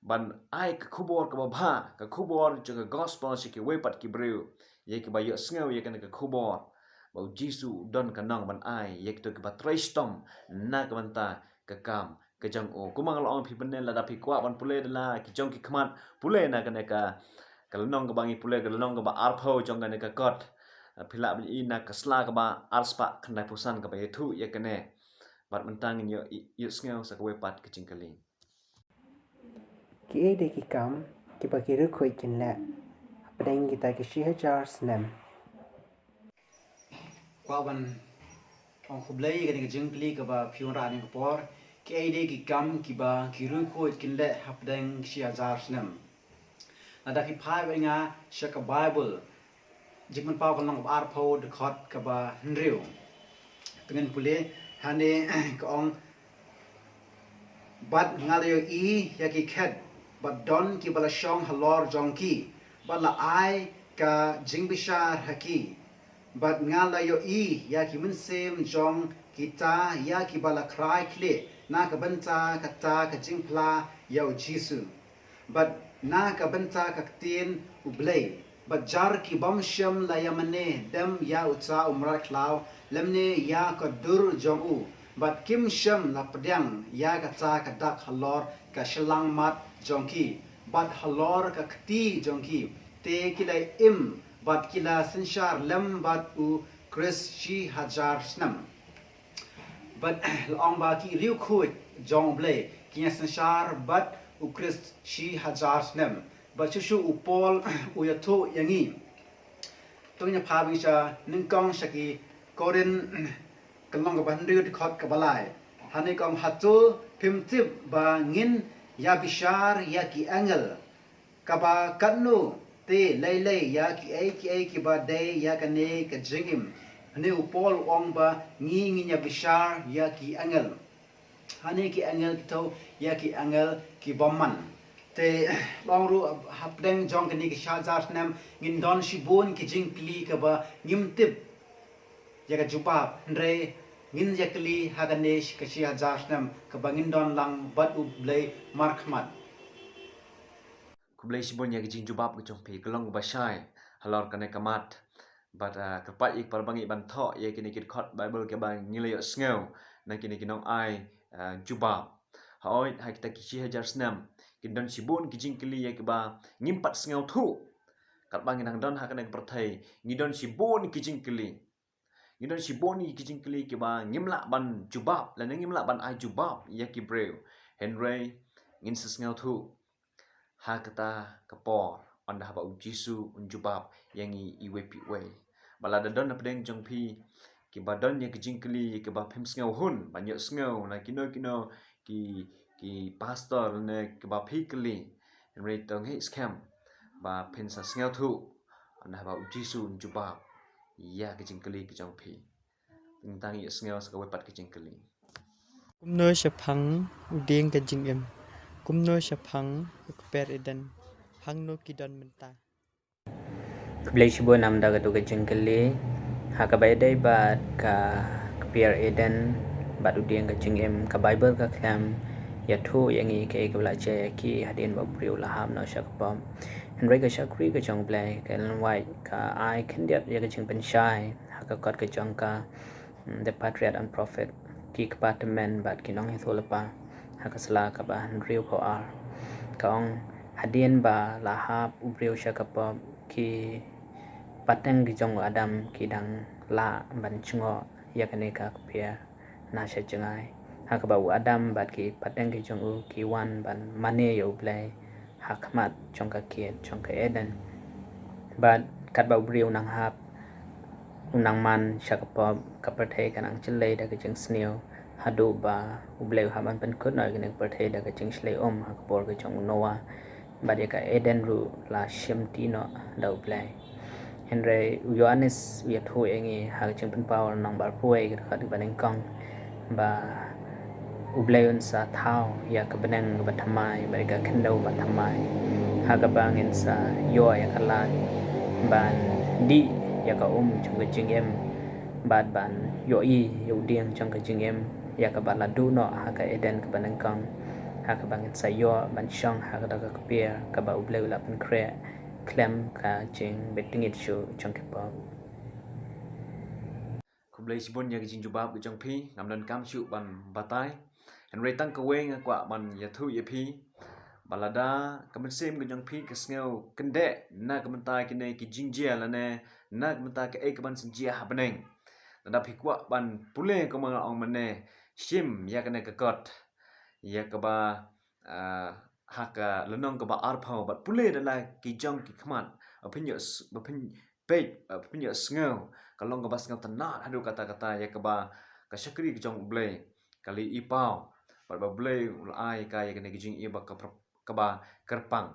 ban ai ka khubor kaba bha, ka khubor jong ka gospel sha kiwei pat ki briew, ïa kiba ïohsngew ïa kane ka khubor ba U Jisu u don ka nong ban ai ïa kito kiba trei shitom na ka bynta ka kam ka jong u. Kumba nga la ong phi mynne, lada phi kwah ban pule da la ki jong ki khmat, pule na kane ka, ka lynnong kaba ngi pule, ka lynnong kaba arphew jong kane ka kot. Ah, phi lah ban ïohi na ka sla kaba arspah khyndaiphew san kaba ïathuh ïa kane. Bad mynta ngin ïoh, ïohsngew sa kawei pat ka jingkylli. Kiei de ki kam kiba ki riewkhuid kin leh hapdeng kita ki shi hajar snem? Kwah ban ong khublei ïa kane ka jingkylli kaba phi wanrah ha kane ka por. Kiei de ki kam kiba ki riewkhuid kin leh hapdeng ki shi hajar snem? Lada phi phai bad nga sha ka Baibl, Jingpynpaw ka lynnong kaba arphew, dkhot kaba hynriew. Te ngin pule hangne, ka ong: Bad nga la ïohi ïa ki khet, bad don kiba la shong halor jong ki, bad la ai ka jingbishar ha ki. Bad nga la ïohi ïa ki mynsiem jong kita ïa kiba la khrai khlieh na ka bynta kata ka jingphla ïa U Jisu, bad na ka bynta ka ktien U Blei. Bad jar ki bym shym la ïamane dem ïa uta u mrad khlaw, lymne ïa ka dur jong u, bad kim shym la pdiang ïa kata ka dak halor ka shyllangmat jong ki bad halor ka kti jong ki. Te ki la im bad ki la synshar lem bad U Khrist shi hajar snem. Bad la ong ba ki riewkhuid jong U Blei kin ïa synshar bad U Khrist shi hajar snem. Bad shuh shuh u Paul u ïathuh ïa ngi. To ngin ïa phai beit sha nyngkong sha ki Korinth, ka lynnong kaba hynriew, dkhot kaba lai. Hangne ka ong: Hato phim tip ba ngin ïa bishar ïa ki angel? Kaba katno te lei lei ïa kiei kiei kiba dei ïa kane ka jingim. Hangne u Paul u ong ba ngi ngin ïa bishar ïa ki angel. Hangne ki angel ki thew ïa ki angel ki bymman. Te long ruh hapdeng jong kane ka shi hajar snem ngin don shibun ki jingkylli kaba ngim tip ïa ka jubab, hynrei ngin ïa kylli ha kane ka shi hajar snem kaba ngin don lang bad U Blei markhmat. Khublei shibun ïa ka jingjubab ka jong phi, ka long kaba shai halor kane ka mat. Bad, ah, kyrpad ïa ki para bangeit ban thoh ïa kine ki dkhot Baibl kiba ngi la ïohsngew na kine ki nongai, ah, jubab. Hooid, ha kita ki shi hajar snem kin don shibun ki jingkylli ïa kiba ngim pat sngewthuh. Katba ngi nang don ha kane ka pyrthei ngi don shibun ki jingkylli. Ngi don shibun ki jingkylli kiba ngim lah ban jubab, lane ngim lah ban ai jubab ïa ki briew. Hynrei ngin sa sngewthuh ha kata ka por, ynda haba U Jisu un jubab ïa ngi iwei pa iwei. Bad lada don hapdeng jong phi kiba don ïa ki jingkylli kiba phim sngewhun ban ïohsngew na kino kino ki, ki pastor ne kiba phi kylli, hynrei to ngeit skhem ba phin sa sngewthuh ynda haba U Jisu un jubab ïa ki jingkylli ki jong phi. Te ngin ïa sngew sa kawei pat ki jingkylli. Kumno shaphang u dieng ka jingim? Kumno shaphang u kper Eden? Hangno ki don mynta? Khublei shibun namar kata ka jingkylli. Ha kaba ïadei bad ka kper Eden bad u dieng ka jingim, ka Baibl ka khlem ïathuh ïa ngi kaei kaba la jia ïa ki hadien ba u briew la hap noh sha ka pop. Hynrei ka shakri ka jong U Blei ka Ellen White ka ai khyndiat ïa ka jingpynshai ha ka kot ka jong ka, mm, The Patriarch and Prophet, Ki Kpa Tymmen bad ki Nongïathuhlypa, ha ka sla kaba hynriewphew ar. Ka ong: Hadien ba la hap u briew sha ka pop, ki pateng ki jong u Adam ki dang lah ban jngoh ïa kane ka kper na sha jngai, ha kaba u Adam bad ki pateng ki jong u ki wan ban mane ïa U Blei ha ha khmat jong ka khet jong ka Eden. Bad katba u briew u nang hap, u nang man sha ka pop, ka pyrthei ka nang jyllei da ka jingsniew, haduh ba U Blei u hap ban pynkut noh ïa kane ka pyrthei da ka jingshlei um ha ka por ka jong u Noah. Bad ïa ka Eden ruh la shimti noh da U Blei. Hynrei u Ïoannis u ïathuh ïa ngi ha ka Jingpynpaw lynnong ba arphew wei, ka dkhot kaba nyngkong, ba U Blei un sa thaw ïa ka bneng kaba thymmai bad ïa ka khyndew ba thymmai, ha kaba ngin sa ïoh ïa ka lad ban dih ïa ka um jong ka jingim, bad ban ïohi ïa u dieng jong ka jingim, ïa kaba la duh noh ha ka Eden kaba nyngkong, ha kaba ngin sa ïoh ban shong ha kata ka kpier kaba U Blei u la pynkhreh khlem ka jingbit tngit shuh jong ki pop. Khublei shibun ïa ka jingjubab ka jong phi, ngam donkam shuh ban batai. Hynrei tang kawei nga kwah ban ïathuh ïa phi, ba lada ka mynsiem ka jong phi ka sngew kyndeh na ka bynta kine ki jingjia lane na ka bynta kaei kaban sa jia ha bneng, lada phi kwah ban pule, kumba nga ong mynne, shim ïa kane ka kot, ïa kaba, ah, ha ka lynnong kaba arphew, bad pule da la ki jong ki khmat, ba phin ïoh s-, ba phin peit, ba phin ïoh sngew, ka long kaba sngewtynnad haduh katta katta ïa kaba ka shakri ka jong U Blei ka la ïohi paw, bad ba U Blei u la ai ïa ka ïa kane ka jingïohi ba ka pr-, kaba kyrpang.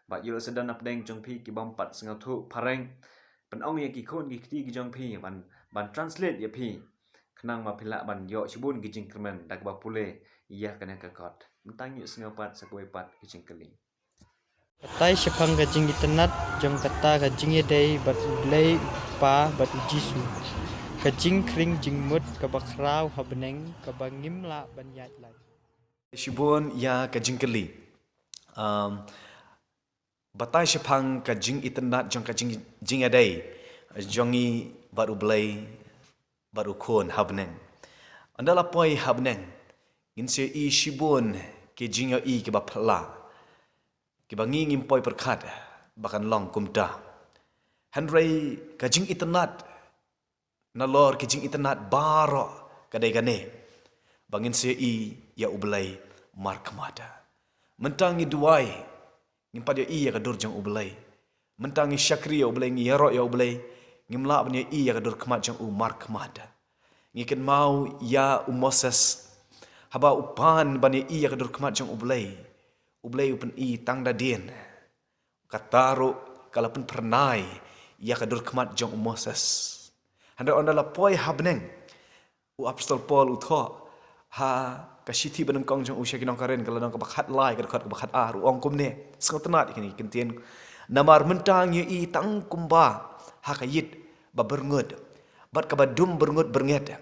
Bad ïoh sa don hapdeng jong phi ki bym pat sngewthuh phareng, pynong ïa ki khun ki kti ki jong phi ban, ban translate ïa phi, khnang ba phi lah ban ïoh shibun ki jingkyrmen da kaba pule ïa kane ka kot. Mynta ngin ïohsngew pat sa kawei pat ka jingkylli. Batai shaphang ka jingitynnad jong kata ka jingïadei bad U Blei U Kpa bad U Jisu. Ka jingkhring jingmut kaba khraw ha bneng kaba ngim lah ban ïaid lait. Shibun ïa ka jingkylli. Um, batai shaphang ka jingitynnad jong ka jing-, jingïadei jong ngi bad U Blei bad U Khun ha bneng. Ynda la poi ha bneng, ngin sa ïohi shibun ki jingïohi kiba phylla, kiba ngi ngim poi pyrkhat ba kan long kumta. Hynrei ka jingitynnad, nalor ki jingitynnad baroh, ka dei kane, ba ngin sa ïohi ïa U Blei markhmat. Mynta ngi duwai, ngim pat ïohi ïa ka dur jong U Blei. Mynta ngi shakri ïa U Blei, ngi ïaroh ïa U Blei, ngim lah ban ïohi ïa ka dur khmat jong U markhmat. Ngi kynmaw ïa u Moses, haba u pan ban ïohi ïa ka dur khmat jong U Blei, U Blei u pyni tang da dien. Kata ruh ka la pynphyrnai ïa ka dur khmat jong u Moses. Hynrei ynda la poi ha bneng, u apostol Paul u thoh ha ka shithi banyngkong jong u sha ki nong Korinth, ka lynnong kaba khatlai, ka dkhot kaba khatar, u ong kumne, sngewtynnad ïa kine ki kyntien: Namar mynta ngi ïohi tang kumba ha ka ïit ba byrngut bad kaba dum byrngut byrnget.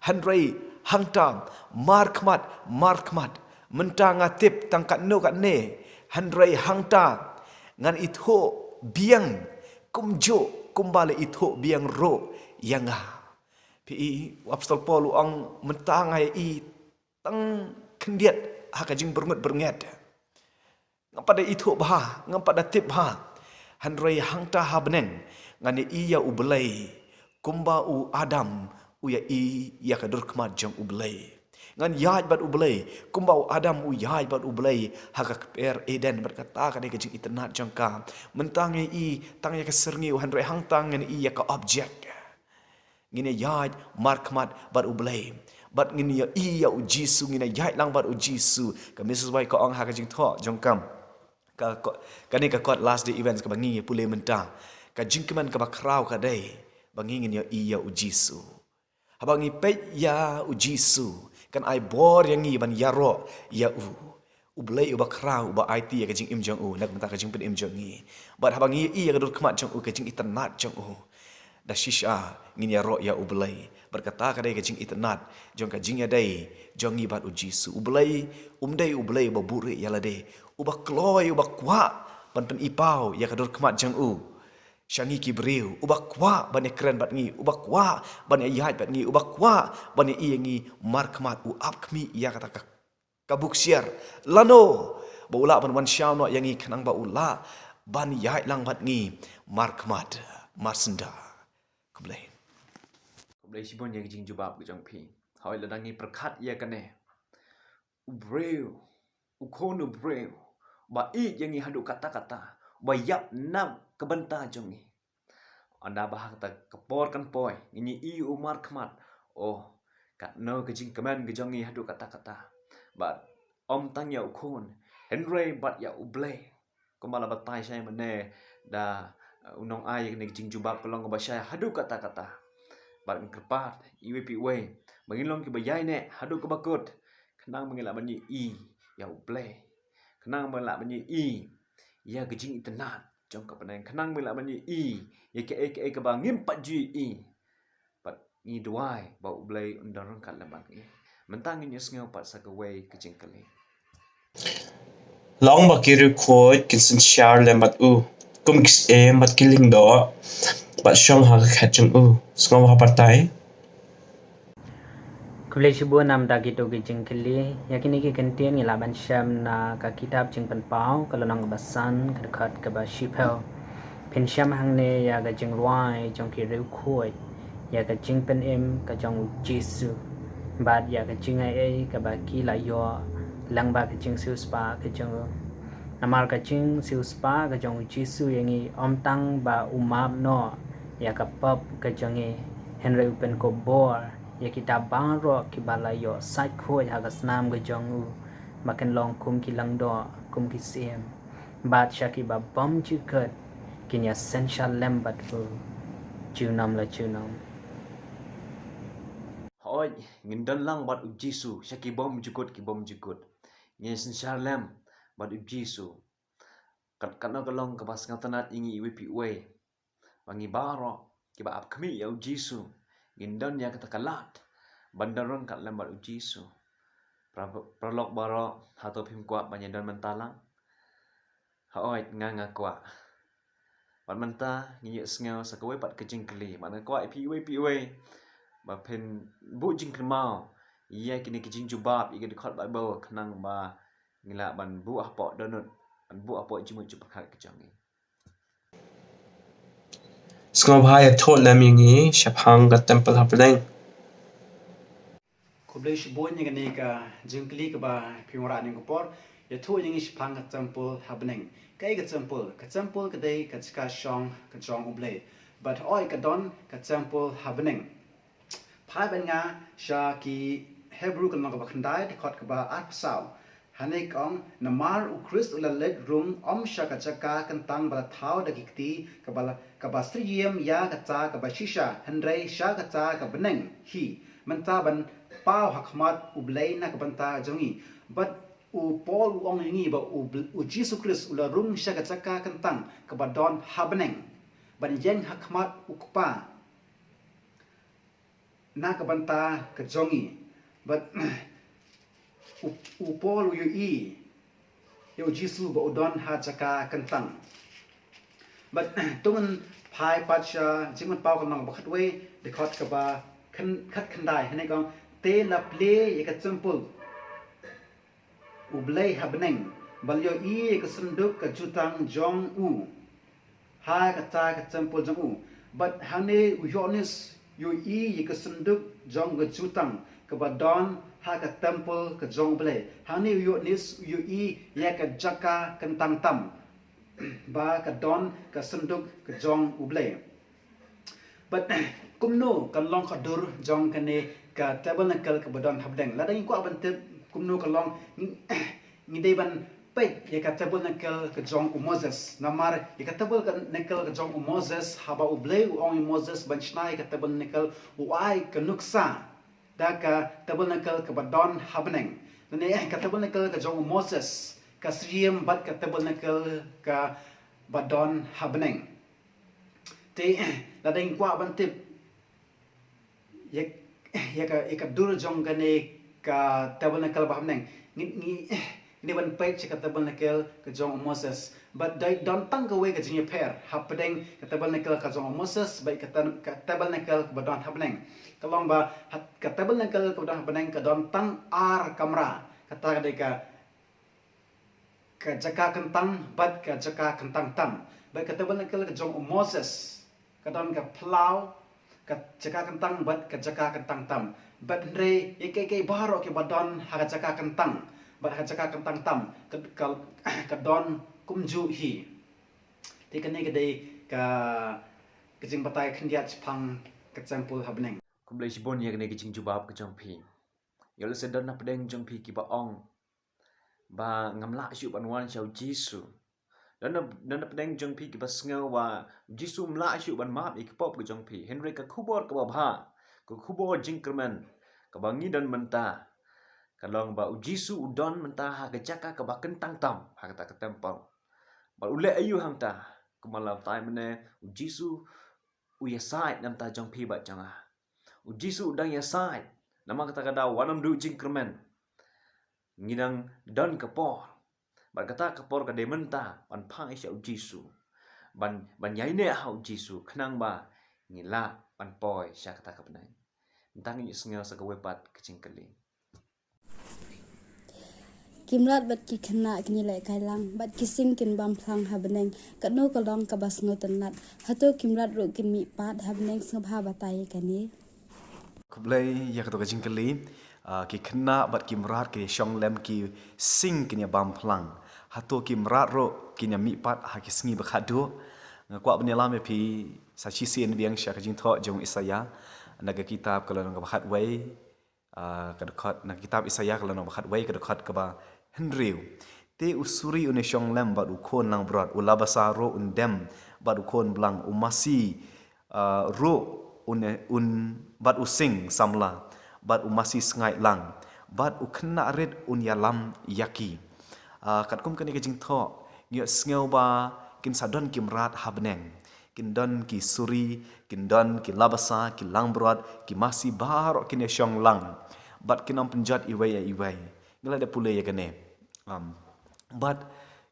Hynrei hangta markhmat, markhmat, mynta nga tip tang katno katne, hynrei hangta ngan ithuh biang kumjuh kumba la ithuh biang ruh ïa nga. Phi i, u apostol Paul u ong, mynta nga ïohi tang khyndiat ha ka jingbyrngut byrnget. Ngam pat da ithuh bha, ngam pat da tip bha. Hynrei hangta ha bneng ngan ïohi ïa U Blei kumba u Adam u ïohi ïa ka dur khmat jong U Blei. Ngan ïaid bad U Blei kumba u Adam u ïaid bad U Blei ha ka kper Eden, bad kata ka dei ka jingitynnad jong ka. Mynta ngi ïohi tang ïa ka syrngiew, hynrei hangta ngan ïohi ïa ka object. Ngin ïaid markhmat bad U Blei. Bad ngin ïohi ïa U Jisu, ngin ïaid lang bad U Jisu. Ka Missus White ka ong ha ka jingthoh jong ka, ka, ka, kane ka kot Last Day Events kaba ngi pule mynta, ka jingkmen kaba khraw ka dei ba ngi ngin ïohi ïa U Jisu. Haba ngi peit ïa U Jisu, kan ai bor ïa ngi ban ïaroh ïa U. U Blei uba khraw, uba aiti ïa ka jingim jong u na ka bynta ka jingpynim jong ngi. Bad haba ngi ïohi ïa ka dur khmat jong u, ka jingitynnad jong u, da shisha ngin ïaroh ïa U Blei. Bad kata ka dei ka jingitynnad jong ka jingïadei jong ngi bad U Jisu. U Blei um dei U Blei uba buhrieh ïa lade, uba kloi, uba kwah ban pyni paw ïa ka dur khmat jong u sha ngi ki briew, uba kwah ban ïakren bad ngi, uba kwah ban ïaid bad ngi, uba kwah ban ïohi ïa ngi markhmat. U ap khmih ïa kata ka ka buk siar, lano ba u lah ban wan shaw noh ïa ngi, khnang ba u lah ban ïaid lang bad ngi markhmat, marsynda. Khublei. Khublei shibun ïa ka jingjubab ka jong phi. Hooid, lada ngi pyrkhat ïa kane, u briew, u khun u briew, ba ïeit ïa ngi haduh katta katta, ba ïap na ka bynta jong ngi. Hynda ba ha kata ka por kan poi, ngin ïohi u markhmat, oh, katno ka jingkmen ka jong ngi haduh katta katta. Bad ym tang ïa u khun, hynrei bad ïa u Blei. Kumba la batai shai mynne da, eh, u nongai ïa kane ka jingjubab ka long kaba shai haduh katta katta. Bad ngan kyrpad iwei pa iwei ba ngin long kiba ïaineh haduh kaba kut, khnang ba ngin lah ban ïohi ïa u Blei, khnang ba ngin lah ban ïohi ïa ka jingitynnad jong ka bneng, khnang ba ngin lah ban ïohi ïa kaei kaei kaba ngim pat ju ïohi. Bad ngi duwai ba u Blei un don ryngkat lem bad ngi. Mynta ngin ïa sngew pat sa kawei ka jingkylli. Long ba ki riewkhuid kin synshar lem bad u kum ki syiem bad ki lyngdoh, bad shong ha ka khet jong u. Sngewbha batai. Khublei shibun namar kito ki jingkylli. Ïa kine ki kyntien ngi lah ban shem na ka kitab Jingpynpaw, ka lynnong kaba san, ka dkhot kaba shiphew. Phin shem hangne ïa ka jingrwai jong ki riewkhuid ïa ka jingpynim ka jong u Jisu, bad ïa ka jingai ei kaba ki la ïoh lyngba ka jingsiewspah ka jong u. Namar ka jingsiewspah ka jong u Jisu ïa ngi ym tang ba u map noh ïa ka pop ka jong ngi, hynrei u pynkup bor ïa kita baroh kiba la ïoh sait khuid ha ka snam ka jong u, ba kin long kum ki lyngdoh, kum ki syiem, bad sha kiba bymjukut kin ïa synshar lem bad u junom la junom. Hooid, ngin don lang bad u Jisu sha ki bymjukut ki bymjukut. Ngin synshar lem bad u Jisu. Kat, katno ka long kaba sngewtynnad ïa ngi iwei pa iwei, ba ngi baroh kiba ap khmih ïa u Jisu ngin don ïa kata ka lad ban don ryngkat lem bad u Jisu. Para, paralok baroh, hato phim kwah ban ïa don mynta lang? Hooid, nga nga kwah. Bad mynta ngin ïa sngew sa kawei pat ka jingkylli. Bad nga kwah ïa phi iwei pa iwei ba phin buh jingkynmaw ïa kine ki jingjubab ïa ki dkhot Baibl, khnang ba ngi lah ban buh hapoh dohnud, ban buh hapoh jingmut jingpyrkhat ka jong ngi. Sngewbha ïathuh lem ïa ngi shaphang ka temple ha bneng. Khublei shibun ïa kane ka jingkylli kaba phi wanrah ha kane ka por. Ïathuh ïa ngi shaphang ka temple ha bneng. Kaei ka temple? Ka temple ka dei ka jaka shong ka jong u Blei. Bad hooid ka don ka temple ha bneng. Phai bad nga sha ki Hebru ka lynnong kaba khyndai, dkhot kaba arphew saw. Hangne ka ong, namar u Khrist u la leit rung ym sha ka jaka kyntang ba la thaw da ki kti, kaba la, kaba syriem ïa kata kaba shisha, hynrei sha kata ka bneng hi, mynta ban paw ha khmat u Blei na ka bynta jong ngi. Bad u Paul u ong ïa ngi ba u Bl-, u Jisu Khrist u la rung sha ka jaka kyntang kaba don ha bneng, ban ïeng ha khmat u Kpa na ka bynta ka jong ngi. Bad u, u Paul u ïohi ïa u Jisu ba u don ha jaka kyntang. Bad to ngin phai pat sha Jingpynpaw ka lynnong ba khatwei, dkhot kaba khyn-, khatkhyndai, hangne ka ong, te la plie ïa ka temple u Blei ha bneng, ba la ïohi ïa ka synduk ka jutang jong u ha kata ka temple jong u. Bad hangne u Ïoannis u ïohi ïa ka synduk jong ka jutang kaba don ha ka temple ka jong u Blei. Hangne u Ïoannis u ïohi ïa ka jaka kyntang tam ba ka don ka synduk ka jong u Blei. Bad kumno ka long ka dur jong kane ka tabernacle kaba don ha bneng? Lada ngi kwah ban tip kumno ka long, ngi, ngi dei ban peit ïa ka tabernacle ka jong u Moses. Namar ïa ka tabernacle ka jong u Moses, haba u Blei u ong ïa u Moses ban shna ïa ka tabernacle, u ai ka nuksa da ka tabernacle kaba don ha bneng. Lane ka tabernacle ka jong u Moses ka syriem bad ka tabernacle kaba don ha bneng. Te lada ngi kwah ban tip ïa, ïa ka, ïa ka dur jong kane ka tabernacle ba ha bneng, ngi, ngi, ngi dei ban peit sha ka tabernacle ka jong u Moses. Bad dei don tang kawei ka jingïapher hapdeng ka tabernacle ka jong u Moses bad ka tan-, ka tabernacle kaba don ha bneng. Ka long ba ha, ka tabernacle kaba don ha bneng ka don tang ar kamra. Kata ka dei ka ka jaka kyntang bad ka jaka kyntang tam. Bad ka tabernacle ka jong u Moses ka don ka phyllaw, ka jaka kyntang bad ka jaka kyntang tam. Bad hynrei ïa kiei kiei baroh kiba don ha ka jaka kyntang Bad ha jaka kyntang tam ka, ka, ka don kumjuh hi. Te kane ka dei ka, ka jingbatai khyndiat shaphang ka templ ha bneng. Khublei shibun ïa kane ka jingjubab ka jong phi. Ïoh lehse don na pdeng jong phi kiba ong ba ngam lah shuh ban wan sha u Jisu. Don na, don na pdeng jong phi kiba sngew ba u Jisu um lah shuh ban map ïa ki pop ka jong phi. Hynrei ka khubor kaba bha, ka khubor jingkyrmen kaba ngi don mynta, ka long ba u Jisu u don mynta ha ka jaka kaba kyntang tam, ha kata ka templ. Bad u leh aïu hangta? Kumba la batai mynne, u Jisu u ïasaid na bynta jong phi bad jong nga. U Jisu u dang ïasaid. Namar kata ka daw wat nym duh jingkyrmen. Ngi dang don ka por. Bad kata ka por ka dei mynta ban phai sha u Jisu. Ban, ban ïaineh ha u Jisu khnang ba ngi lah ban poi sha kata ka bneng. Mynta ngin ïa sngew sa kawei pat ka jingkylli. Ki mrad bad ki khynnah kin ïalehkai lang, bad ki sing kin bam phlang ha bneng, katno ka long kaba sngewtynnat. Hato ki mrad ruh kin mihpat ha bneng? Sngewbha batai ïa kane. Khublei ïa kato ka jingkylli. Ah, ki khynnah bad ki mrad ki shong lem, ki sing kin ïa bam phlang. Hato ki mrad ruh kin ïa mihpat ha ki sngi ba khatduh? Nga kwah ban ïalam ïa phi sa shisien biang sha ka jingthoh jong u Isaïah, na ka kitab ka lynnong kaba khatwei, ah, ka dkhot, na ka kitab Isaïah ka lynnong ba khatwei, ka dkhot kaba hynriew. Te u suri un ïa shong lem bad u khun langbrot, u labasa ruh un dem bad u khun blang, u masi, ah, ruh un, un bad u sing samla, bad u masi sngaid lang, bad u khynnah rit un ïalam ïa ki. Ah, katkum kane ka jingthoh, ngi ïohsngew ba kin sa don ki mrad ha bneng. Kin don ki suri, kin don ki labasa, ki langbrot, ki masi baroh kin ïa shong lang. Bad kin ym pynjot iwei ïa iwei. Ngi la dep pule ïa kane. Um, bad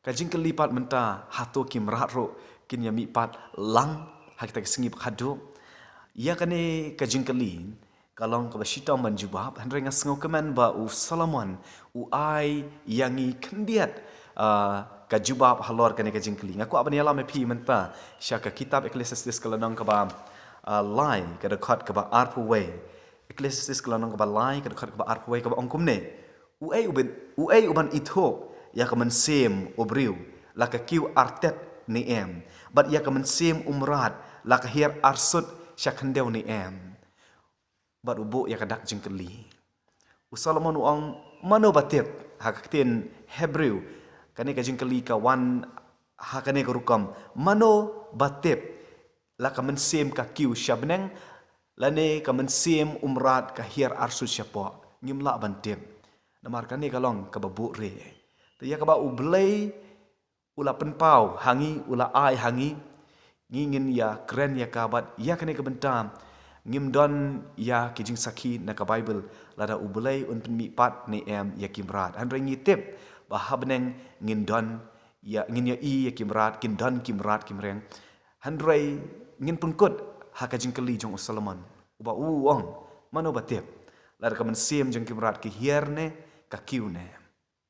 ka jingkylli pat mynta, hato ki mrad ruh kin ïa mihpat lang ha kita ki sngi ba khatduh? Ïa kane ka jingkylli ka long kaba shitom ban jubab, hynrei nga sngewkmen ba u Solomon u ai ïa ngi khyndiat, ah, ka jubab halor kane ka jingkylli. Nga kwah ban ïalam ïa phi mynta sha ka kitab Ecclesiastes ka lynnong kaba, ah, lai, ka dkhot kaba arphew wei. Ecclesiastes ka lynnong kaba lai, ka dkhot kaba arphew wei, kaba ong kumne: Uei uban, uei uban ithuh ïa ka mynsiem u briew, la ka kiew artet ne em? Bad ïa ka mynsiem u mrad, la ka hiar arsut sha khyndew ne em? Bad u buh ïa ka dak jingkylli. U Solomon u ong, mano ba tip? Ha ka ktien Hebrew, kane ka jingkylli ka wan ha kane ka rukom: mano ba tip, la ka mynsiem ka kiew sha bneng, lane ka mynsiem u mrad ka hiar arsut shapoh? Ngim lah ban tip. Namar kane ka long kaba buhrieh. Te ïa kaba U Blei u la pynpaw ha ngi, u la ai ha ngi, ngi ngin ïa kren ïa ka. Bad ïa kane ka bynta ngim don ïa ki jingsakhi na ka Baibl lada U Blei un pynmihpat ne em ïa ki mrad. Hynrei ngi tip ba ha bneng ngin don ïa, ngin ïohi ïa ki mrad, kin don ki mrad ki mreng. Hynrei ngin pynkut ha ka jingkylli jong u Solomon, uba u ong, mano ba tip, lada ka mynsiem jong ki mrad ki hiar ne ka kiew ne?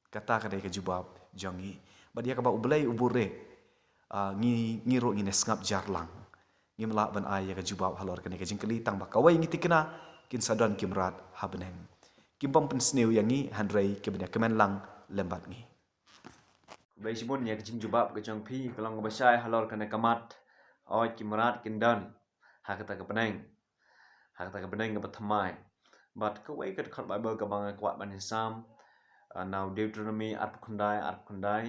Kata ka dei ka jubab jong ngi. Bad ïa kaba U Blei u buhrieh, ah, ngi, ngi ruh ngin ïa sngap jar lang. Ngim lah ban ai ïa ka jubab halor kane ka jingkylli, tang ba kawei ngi thikna, kin sa don ki mrad ha bneng. Kim bym pynsniew ïa ngi, hynrei ki ban ïa kmen lang lem bad ngi. Khublei shibun ïa ka jingjubab ka jong phi, ka long kaba shai halor kane ka mat. Oi, ki mrad kin don ha kata ka bneng, ha kata ka bneng kaba thymmai. Bad kawei ka dkhot Baibl kaba nga kwah ban ïasam, ah, na u Deuteronomi arphew khyndai, arphew khyndai,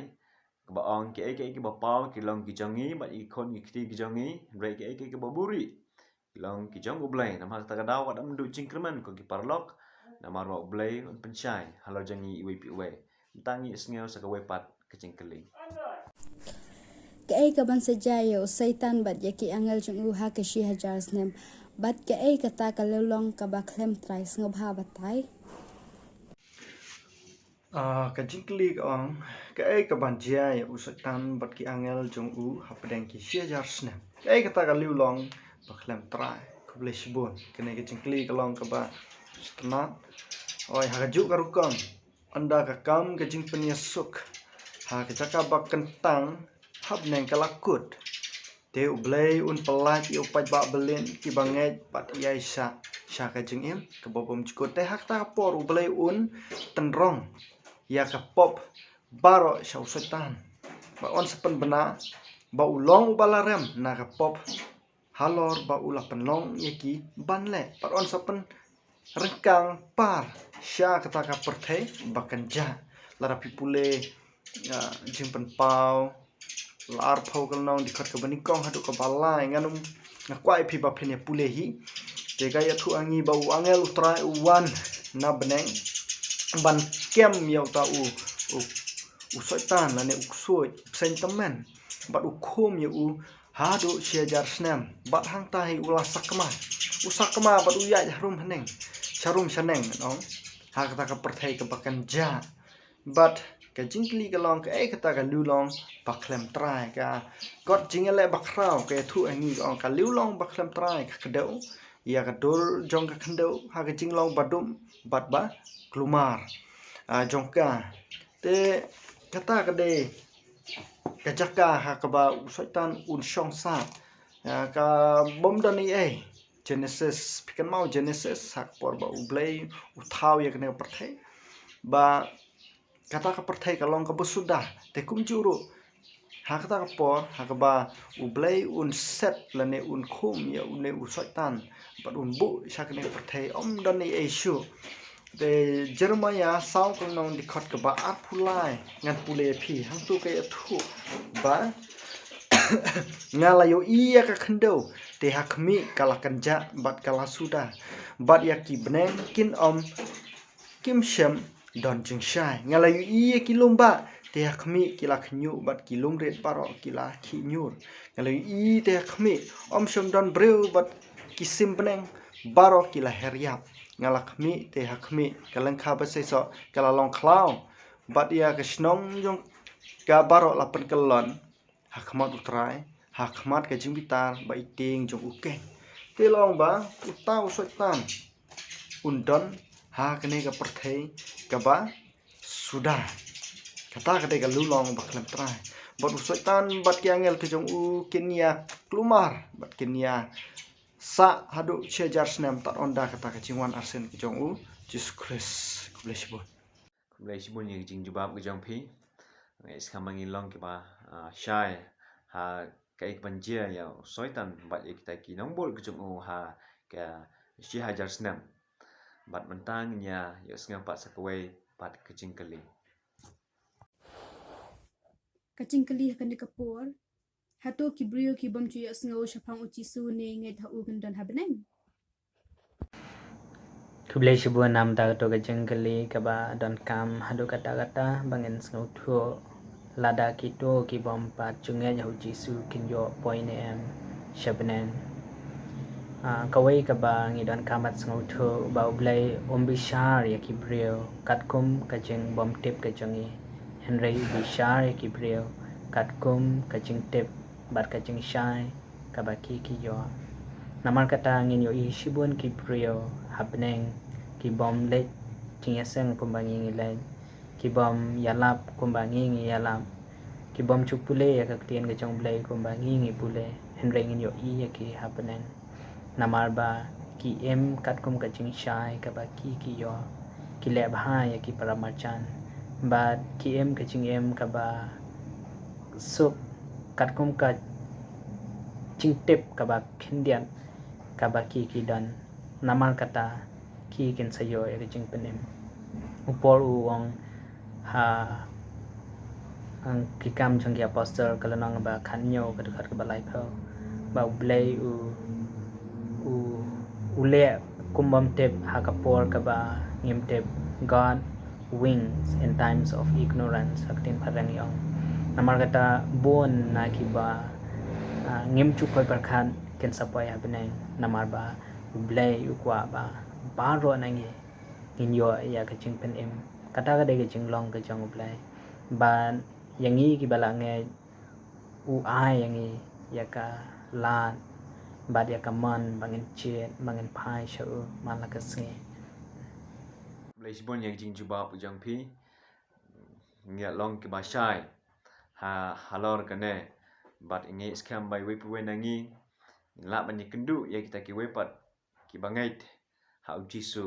kaba ong, kiei kiei kiba paw ki long ki jong ngi, bad ki khun ki kti ki jong ngi, hynrei kiei kiei kiba buhrieh ki long ki jong U Blei. Namar kata ka daw wat nym duh jingkyrmen ko ki paralok, namar ba U Blei un pynshai halor jong ngi iwei pa iwei. Mynta ngin ïa sngew sa kawei pat ka jingkylli. Kaei ka ban sa jia ïa u Soitan bad ïa ki angel jong u ha ka shi hajar snem? Bad kaei kata ka liang long kaba khlem trai? Sngewbha batai. Ah, ka jingkylli ka ong, kaei ka ban jia ïa u Soitan bad ki angel jong u hapdeng ki shi hajar snem? Kaei kata ka liang long ba khlem trai? Khublei shibun. Kane ka jingkylli ka long kaba sngewtynnat. Oi, ha kajuh ka rukom, ynda ka kam ka jingpynïasuk ha ka jaka ba kyntang ha bneng ka la kut, te U Blei un pyllait ïa u paidbah byllien kiba ngeit bad ïaishah sha ka jingim kaba bymjukut. Te ha kata ka por U Blei un tynrong ïa ka pop baroh sha u Soitan. Bad un sa pynbna ba u long uba la rem na ka pop halor ba u la pynlong ïa ki ban leh. Bad un sa pynryngkang par sha kata ka pyrthei ba kynjah. Lada phi pule, ah, Jingpynpaw laiphew ka lynnong, dkhot kaba nyngkong haduh kaba lai, ngan ym, nga kwah ïa phi ba phin ïa pule hi. Te ka ïathuh ha ngi ba u angel u Trai u wan na bneng ban kem ïa uta u, u, u Soitan lane u ksuid, u bseiñ tymmen. Bad u khum ïa u haduh shi hajar snem. Bad hangta hi u la sakma. U sakma bad u ïaid harum haneng, sharum shaneng, nong, ha kata ka pyrthei kaba kynjah. Bad ka jingkylli ka long, kaei kata ka liulong ba khlem trai? Ka kot jingïaleh bakhraw ka ïathuh ha ngi, ka ong ka liulong ba khlem trai ka kdew ïa ka dur jong ka khyndew ha ka jinglong badum bad ba kulmar, ah, jong ka. Te kata ka dei ka jaka ha kaba u Soitan un shong sah. Ah, ka bym don ei ei. Genesis, phi kynmaw Genesis, ha ka por ba U Blei u thaw ïa kane ka pyrthei, ba kata ka pyrthei ka long kaba suda. Te kumjuh ruh ha kata ka por ha kaba U Blei un set lane un khum ïa une u Soitan bad un buh sha kane ka pyrthei, ym don ei ei shuh. Te Jeremiah saw ka lynnong, dkhot kaba arphew lai, ngan pule ïa phi. Hangto ka ïathuh ba nga la ïohi ïa ka khyndew, te ha khmih ka la kynjah bad ka la suda, bad ïa ki bneng kin ym, kim shym don jingshai. Nga la ïohi ïa ki lum bah, te ha khmih ki la khñiuh bad ki lum rit baroh ki la khih ñiur. Nga la ïohi te ha khmih ym shym don briew bad ki sim bneng baroh ki la her ïap. Nga la khmih te ha khmih ka lyngkha ba seisoh ka la long khlaw, bad ïa ka shnong jong ka baroh la pynkyllon ha khmat U Trai, ha khmat ka jingbitar ba itieng jong u keiñ. Te long ba uta u Soitan un don ha kane ka pyrthei kaba suda. Kata ka dei ka liulong ba khlem trai. Bad u Soitan bad ki angel ka jong u kin ïa kulmar bad kin ïa sah haduh shi hajar snem tad ynda kata ka jingwan arsien ka jong U Jisu Khrist. Khublei shibun. Khublei shibun ïa ka jingjubab ka jong phi. Nga ngeit skhem ba ngin long kiba, ah, shai ha kaei kaban jia ïa u Soitan bad ïa kita ki nongbud ka jong u ha ka shi hajar snem. Bad mynta ngin ïa ïohsngew pat sa kawei pat ka jingkylli. Ka jingkylli ha kane ka por: Hato ki briew ki bym ju ïohsngew shaphang U Jisu ne ngeit ha u kin don ha bneng? Khublei shibun namar kata ka jingkylli kaba donkam haduh katta katta ba ngin sngewthuh lada kito ki bym pat ju ngeit ha U Jisu kin ïoh poi ne em sha bneng. Ah, kawei kaba ngi donkam ban sngewthuh ba U Blei um bishar ïa ki briew katkum ka jingbymtip ka jong ngi. Hynrei u bishar ïa ki briew katkum ka jingtip bad ka jingshai kaba ki ki ïoh. Namar kata ngin ïohi shibun ki briew ha bneng ki bym leit jingïaseng kumba ngi ngi leit, ki bym ïalap kumba ngi ngi ïalap, ki bym ju pule ïa ka ktien ka jong U Blei kumba ngi ngi pule. Hynrei ngin ïohi ïa ki ha bneng. Namar ba ki im katkum ka jingshai kaba ki ki ïoh. Ki leh bha ïa ki paramarjan. Bad ki im ka jingim kaba suk katkum ka jingtip kaba khyndiat kaba ki ki don. Namar kata ki kin sa ïoh ïa ka jingpynim. U Paul u ong ha, ha Ki Kam jong ki Apostol ka lynnong ba khathynñiew ka dkhot kaba laiphew ba U Blei u, u, u leh kum bym tip ha ka por kaba ngim tip. God winks in times of ignorance, ha ka ktien phareng i ong. Namar kata bun na kiba, ah, ngim ju poi pyrkhat kin sa poi ha bneng, namar ba U Blei u kwah ba baroh na ngi ngin ïoh ïa ka jingpynim. Kata ka dei ka jinglong ka jong U Blei. Bad ïa ngi kiba la ngeit, u ai ïa ngi ïa ka lad bad ïa ka mon ba ngin jied, ba ngin phai sha u man la ka sngi. Khublei shibun ïa ka jingjubab ka jong phi. Ngi long kiba shai ha, halor kane. Bad ngi ngeit skhem ba iwei pa iwei na ngi ngin lah ban ïakynduh ïa kita kiwei pat kiba ngeit ha U Jisu,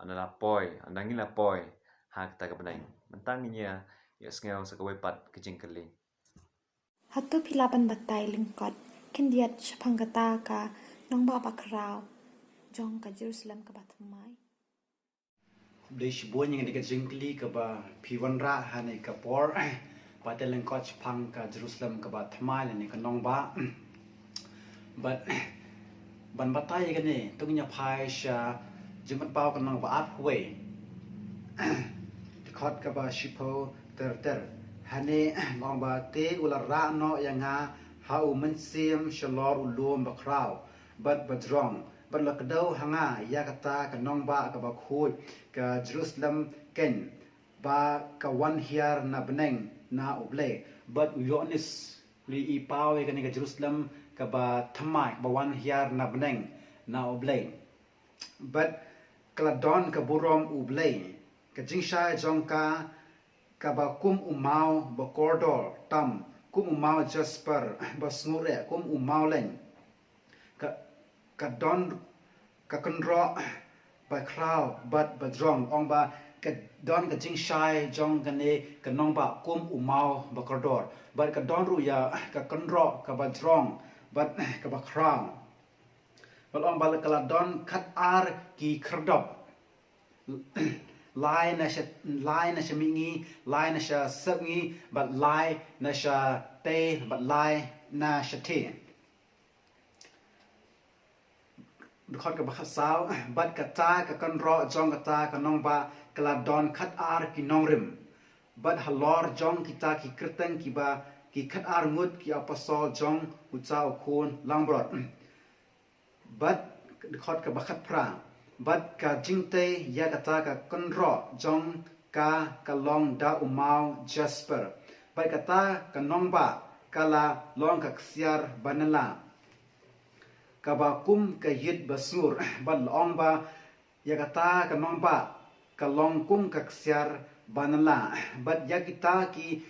ynda la poi, ynda ngi la poi ha kata ka bneng. Mynta ngin ïa ïohsngew sa kawei pat ka jingkylli. Hato phi lah ban batai lyngkot khyndiat shaphang kata ka nongbah bakhraw jong ka Jerusalem kaba thymmai? Khublei shibun ïa kane ka jingkylli kaba phi wanrah ha kane ka por. Batai lyngkot shaphang ka Jerusalem kaba thymmai lane ka nongbah. Bad ban batai ïa kane, to ngin ïa phai sha Jingpynpaw ka nongbah arphew wei, dkhot kaba shiphew ter ter. Hangne la ong ba, te u la rah noh ïa nga ha u mynsiem shalor u lum bakhraw bad bajrong, bad la kdew ha nga ïa kata ka nongbah kaba khuid, ka Jerusalem keiñ, ba ka wan hiar na bneng na U Blei. Bad u Ïoannis u la ïohi paw ïa kane ka Jerusalem kaba thymmai, kaba wan hiar na bneng na U Blei. Bad ka la don ka burom U Blei, ka jingshai jong ka kaba kum u maw bakordor tam, kum u maw jasper basngur eh, kum u maw leiñ. Ka, ka don ka kynroh bakhraw bad bajrong. Ong ba ka don ka jingshai jong kane ka nongbah kum u maw bakordor, bad ka don ruh ïa ka kynroh kaba jrong bad kaba khraw. Bad ong ba ka la don khatar ki khyrdop, lai na sha, lai na sha mihngi, lai na sha sepngi, bad lai na shatei, bad lai na shatei. Dkhot kaba khatsaw, bad kata ka kynroh jong kata ka nongbah ka la don khatar ki nongrim, bad halor jong kita ki kyrteng kiba ki khatar ngut ki apostol jong uta u khun langbrot. Bad dkhot kaba khatphra, bad ka jingtei ïa kata ka kynroh jong ka ka long da u maw jasper, bad kata ka nongbah ka la long ka ksiar banylla kaba kum ka ïit basngur. Bad la ong ba ïa kata ka nongbah ka long kum ka ksiar banylla, bad ïa kita ki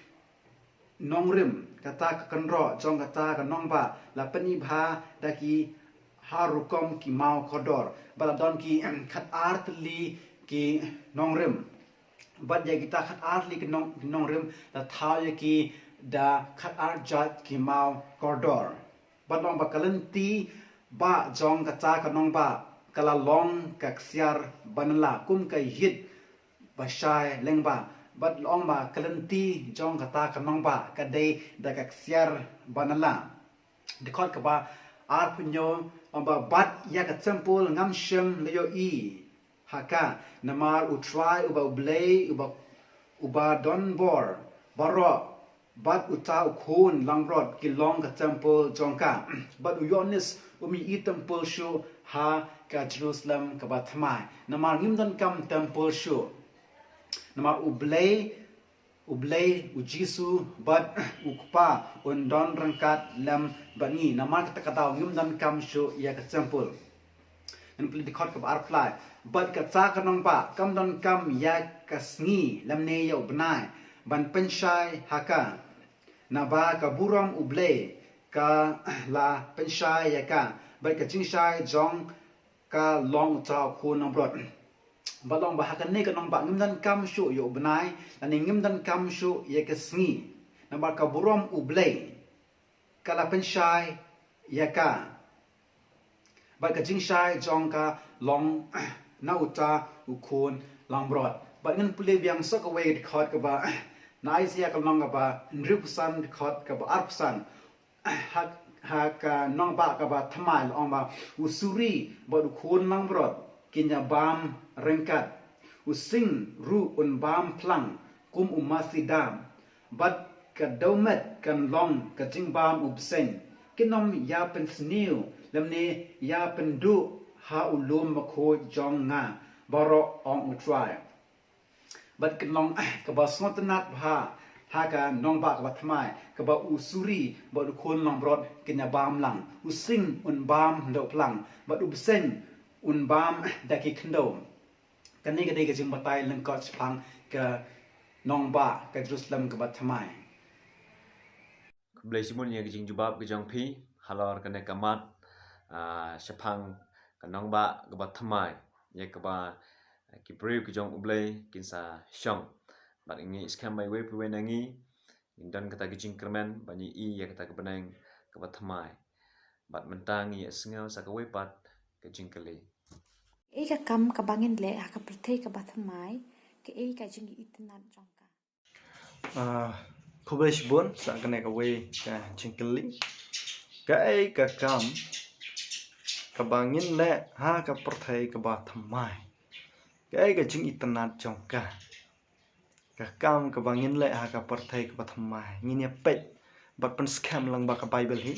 nongrim, kata ka kynroh jong kata ka nongbah la pyni bha da ki har rukom ki maw kordor, bad la don ki khatar tylli ki nongrim. Bad ïa kita khatar tylli ki nong, ki nongrim la thaw ïa ki da khatar jait ki maw kordor. Bad la ong ba ka lynti bah jong kata ka nongbah ka la long ka ksiar banylla kum ka ïit bashai lyngba. Bad la ong ba ka lynti jong kata ka nongbah ka dei da ka ksiar banylla. Dkhot kaba arphew hynñiew, ong ba, bad ïa ka templ ngam shym la ïohi ha ka, namar U Trai uba U Blei uba, uba don bor baroh, bad uta u khun langbrot ki long ka templ jong ka. Bad u Ïoannis um ïohi templ shuh ha ka Jerusalem kaba thymmai, namar ngim donkam templ shuh, namar U Blei, U Blei, U Jisu bad U Kpa un don ryngkat lem bad ngi. Namar kata ka daw ngim donkam shuh ïa ka templ. Ngan pule dkhot kaba arphew lai. Bad kata ka nongbah kam donkam ïa ka sngi lymne ïa u bnai ban pynshai ha ka, naba ka burom U Blei ka la pynshai ïa ka, bad ka jingshai jong ka long uta u khun langbrot. Bad la ong ba ha kane ka nongbah ngim donkam shuh ïa u bnai lane ngim donkam shuh ïa ka sngi, namar ka burom U Blei ka la pynshai ïa ka, bad ka jingshai jong ka long na uta u khun langbrot. Bad ngan pule biang sa kawei dkhot kaba na Isaiah ka lynnong kaba hynriewphew san, dkhot kaba arphew san. Ha, ha ka nongbah kaba thymmai la ong ba, u suri bad u khun langbrot kin ïa bam ryngkat. U sing ruh un bam phlang kum u masi dam, bad ka dewmet kan long ka jingbam u bseiñ. Kin ym ïa pynsniew lymne ïa pynduh ha u lum bakhuid jong nga baroh, ong U Trai. Bad kan long kaba sngewtynnad bha ha ka nongbah kaba thymmai, kaba u suri bad u khun langbrot kin ïa bam lang, u sing un bam dewphlang, bad u bseiñ un bam da ki khyndew. Kane ka dei ka jingbatai lyngkot shaphang ka nongbah ka Jerusalem kaba thymmai. Khublei shibun ïa ka jingjubab ka jong phi halor kane ka mat, ah, shaphang ka nongbah kaba thymmai, ïa kaba, ah, ki briew ki jong U Blei kin sa shong. Bad ngi skhem ba iwei pa iwei na ngi ngin don kata ka jingkyrmen ban ïohi ïa kata ka bneng kaba thymmai. Bad mynta ngi ïa sngew sa kawei pat ka jingkylli. Kaei ka kam kaba ngin leh ha ka pyrthei kaba thymmai? Kaei ka jingitynnad jong ka? Ah, khublei shibun sa kane kawei ka jingkylli. Kaei ka kam kaba ngin leh ha ka pyrthei kaba thymmai? Kaei ka jingitynnad jong ka? Ka kam kaba ngin leh ha ka pyrthei kaba thymmai. Ngin ïa peit bad pynskhem lang ba ka Baibl hi.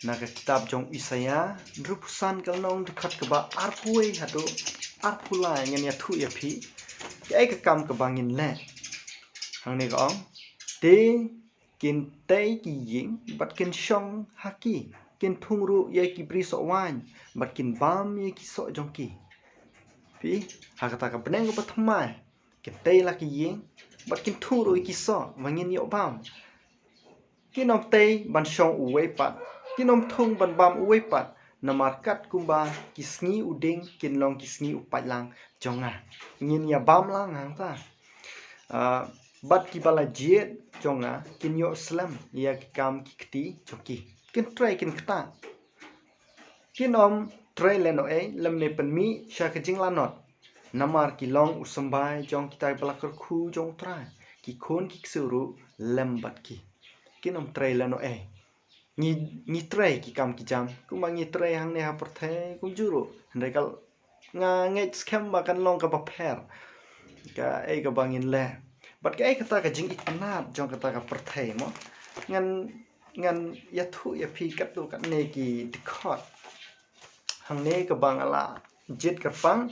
Na ka kitab jong Isaïah, hynriewphew san ka lynnong, dkhot kaba arphew wei haduh arphew lai, ngan ïathuh ïa phi kaei ka kam kaba ngin leh. Hangne ka ong, te kin tei ki ïing bad kin shong ha ki, kin thung ruh ïa ki bri soh waiñ bad kin bam ïa ki soh jong ki. Phi, ha kata ka bneng kaba thymmai, kin tei la ki ïing bad kin thung ruh ïa ki soh ba ngin ïoh bam. Kin ym tei ban shong uwei pat, kin ym thung ban bam uwei pat, namar kat kumba ki sngi u dieng kin long ki sngi u paitlang jong nga. Ngin ïa bam lang hangta. Ah, bad kiba la jied jong nga kin ïoh slem ïa ki kam ki kti jong ki. Kin trei kin ktah. Kin ym trei lehnohei lymne pynmih sha ka jinglanot. Namar ki long u symbai jong kita kiba la kyrkhu jong U Trai. Ki khun ki ksiew ruh lem bad ki. Kin ym trei lehnohei. Ngi, ngi trei ki kam ki jam kumba ngi trei hangne ha pyrthei kumjuh ruh. Hynrei ka, nga ngeit skhem ba kan long kaba pher kaei kaba ngin leh. Bad kaei kata ka jingitynnad jong kata ka pyrthei mo? Ngan, ngan ïathuh ïa phi katto katne ki dkhot. Hangne kaba nga la jied kyrpang,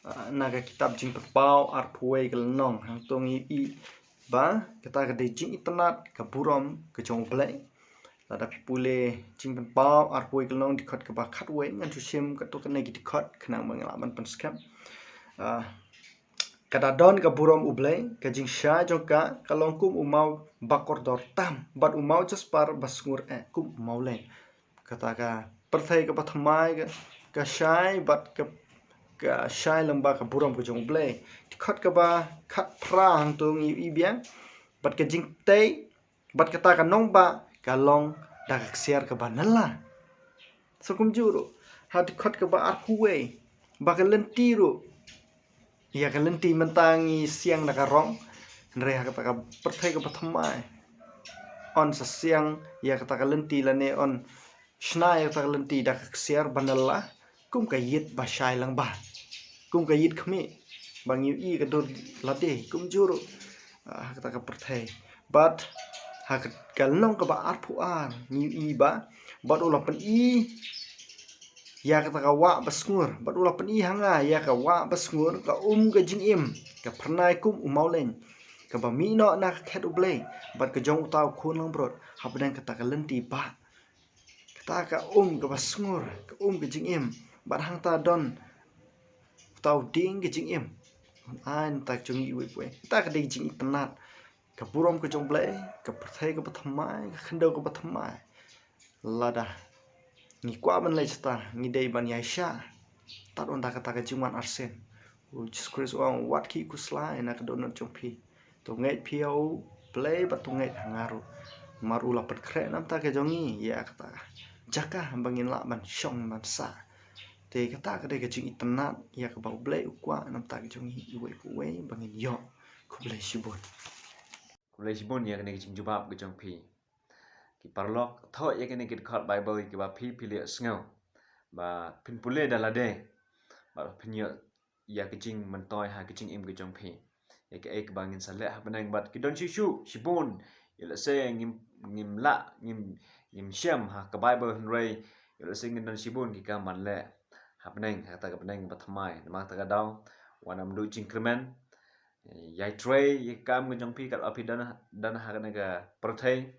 ah, na ka kitab Jingpynpaw arphew wei ka lynnong, hangto ngi ïohi ba kata ka dei jingitynnad ka burom ka jong U Blei. Lada phi pule Jingpynpaw arphew wei ka lynnong, dkhot kaba khatwei, ngan shu shim katto katne ki dkhot khnang ba ngin lah ban pynskhem. Ah, ka da don ka burom U Blei, ka jingshai jong ka ka long kum u maw bakordor tam bad u maw jaspar ba sngur eh kum u mawleiñ. Kata ka pyrthei kaba thymmai ka, ka shai bad ka, ka shai lyngba ka burom ka jong U Blei. Dkhot kaba khatphra, hangto ngi ïohi biang, bad ka jingtei bad kata ka nongbah ka long da ka ksiar kaba nylla. Sa kumjuh ruh ha dkhot kaba arphew wei, ba ka lynti ruh, ïa ka lynti mynta ngi siang da ka rong, hynrei ha kata ka pyrthei kaba thymmai yn sa siang ïa kata ka lynti lane yn shna ïa kata ka lynti da ka ksiar ba nylla, kum ka ïit ba shai lyngba, kum ka ïit khmih ba ngi ïohi ka dur lade, kumjuh ruh, ah, ha kata ka pyrthei. Bad ha ka, ka lynnong kaba arphew ar ngi ïohi ba, bad u la pyni ïa kata ka wah ba sngur, bad u la pyni ha nga ïa ka wah ba sngur, ka um ka jingim, ka phyrnai kum u mawleiñ, kaba mih noh na ka khet U Blei bad ka jong uta u khun langbrot hapdeng kata ka lynti ba. Kata ka um kaba sngur, ka um ka jingim, bad hangta don uta u dieng ka jingim. Un ai na ka jong ngi iwei pa iwei. Kata ka dei ka jingitynnad ka burom ka jong U Blei, ka pyrthei kaba thymmai, ka khyndew kaba thymmai. Lada ngi kwah ban leit shata, ngi dei ban ïaishah. Tad ynda kata ka jingwan arsien, U Jisu Khrist u ong, wat khih khuslai na ka dohnud jong phi. To ngeit phi ha U Blei bad to ngeit ha nga ruh. Namar u la pynkhreh na bynta ka jong ngi ïa kata ka jaka ba ngin lah ban shong ban sah. Te kata ka dei ka jingitynnad ïa kaba U Blei u kwah na bynta ka jong ngi iwei pa iwei ba ngin ïoh. Khublei shibun. Khublei shibun ïa kane ka jingjubab ka jong phi. Ki paralok, thoh ïa kane ki dkhot Baibl kiba phi, phi la ïohsngew, ba phin pule da lade, ba phin ïoh ïa ka jingmyntoi ha ka jingim ka jong phi. Ïa kaei kaba ngin sa leh ha bneng, bad ki don shuh shuh shibun. Ïoh lehse ngim, ngim lah, ngim, ngim shem ha ka Baibl, hynrei ïoh lehse ngin don shibun ki kam ban leh ha bneng, ha kata ka bneng ba thymmai. Namar kata ka daw, wat nym duh jingkyrmen. Ïai trei ïa ka kam ka jong phi katba phi don, don ha kane ka pyrthei.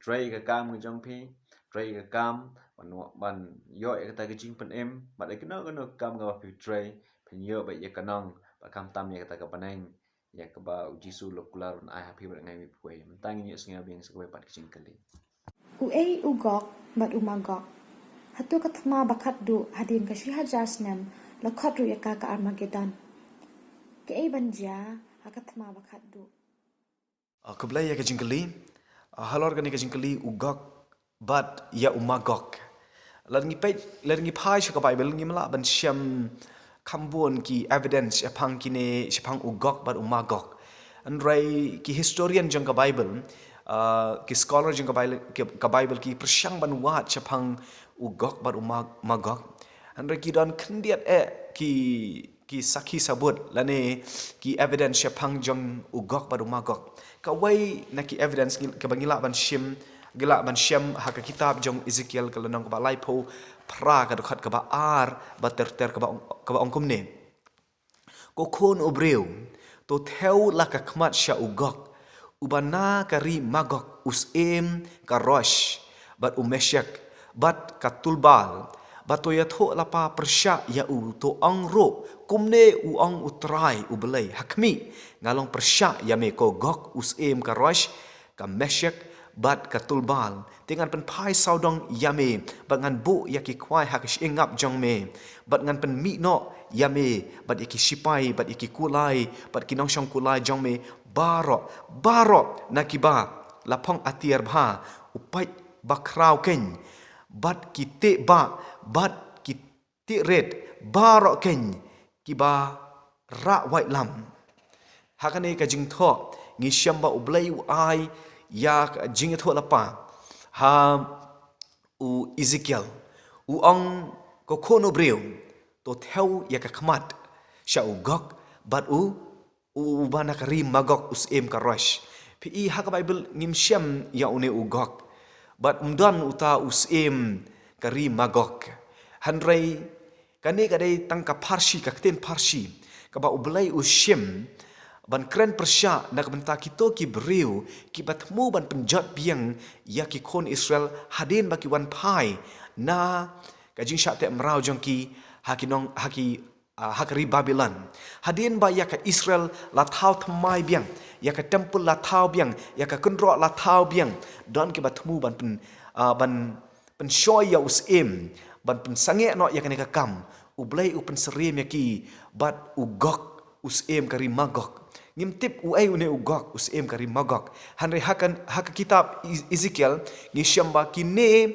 Trei ïa ka kam ka jong phi, trei ïa ka kam ban, ban ïoh ïa kata ka jingpynim, bad ïa kano kano ka kam kaba phi trei, phin ïoh beit ïa ka nong, bad khamtam ïa kata ka bneng ïa kaba U Jisu u la kular ban ai ha phi bad nga iwei pa iwei. Mynta ngin ïohsngew biang sa kawei pat ka jingkylli. Uei u Gog bad u Magog? Hato ka thma ba khatduh hadien ka shi hajar snem la khot ruh ïa ka ka Armagedon? Kaei ban jia ha ka thma ba khatduh. Ah, khublei ïa ka jingkylli. Ah, halor kane ka jingkylli u Gog bad ïa u Magog. Lada ngi peit, lada ngi phai sha ka Bible, ngim lah ban shem kham bun ki evidence shaphang kine, shaphang u Gog bad u Magog. Hynrei ki historian jong ka Bible, ah, ki scholar jong ka Bible, ki, ka Bible ki pyrshang ban wad shaphang u Gog bad u Mag-, Magog. Hynrei ki don khyndiat eh ki, ki sakhi sabut lane ki evidence shaphang jong u Gog bad u Magog. Kawei na ki evidence ngi, kaba ngi lah ban shem, ngi lah ban shem ha ka kitab jong Ezekiel ka lynnong kaba laiphew phra ka dkhot kaba ar ba ter ter kaba ong, kaba ong kumne. Ko khun u briew, to thew la ka khmat sha u Gog, uba na ka ri Magog u syiem ka Rosh, bad u Meshek, bad ka Tubal, bad to ïathuh lypa pyrshah ïa u, to ong ruh, kumne u ong u Trai u Blei, ha khmih, nga long pyrshah ïa me ko Gog u syiem ka Rosh, ka Meshek, bad ka Tubal. Te ngan pynphai sawdong ïa me, bad ngan buh ïa ki khwai ha ka shyiap jong me, bad ngan pynmih noh ïa me, bad ïa ki shipai, bad ïa ki kulai, bad ki nongshong kulai jong me, baroh, baroh na kiba la phong atiar bha, u peit ba khraw keiñ, bad ki teh bah, bad ki teh rit, baroh keiñ, kiba rah waitlam. Ha kane ka jingthoh, ngi shem ba u Blei u ai ïa ka jingïathuh lypa ha u Ezekiel. U ong ko khun u briew, to thew ïa ka khmat sha u Gog bad u, u, uba na ka ri Magog u syiem ka Rosh. Phi i ha ka Bible ngim shem ïa une u Gog. Bad um don uta u syiem ka ri Magog. Hynrei kane ka dei tang ka pharshi, ka ktien pharshi, kaba u Blei u shim ban kren pyrshah na ka bynta kito ki briew kiba thmu ban pynjot biang ïa ki khun Israel hadien ba ki wan phai na ka jingshah teh mraw jong ki ha ki nong, ha ki, ah, ha ka ri Babilon. Hadien ba ïa ka Israel la thaw thymmai biang, ïa ka temple la thaw biang, ïa ka kynroh la thaw biang, don kiba thmu ban pyn, ah, ban pynshoi ïa u syiem, ban pynsangeh noh ïa kane ka kam. U Blei u pynsyriem ïa ki bad u Gog u syiem ka ri Magog. Ngim tip uei une u Gog u syiem ka ri Magog. Hynrei ha ka, ha ka kitab Iz-, Ezekiel ngi shem ba kine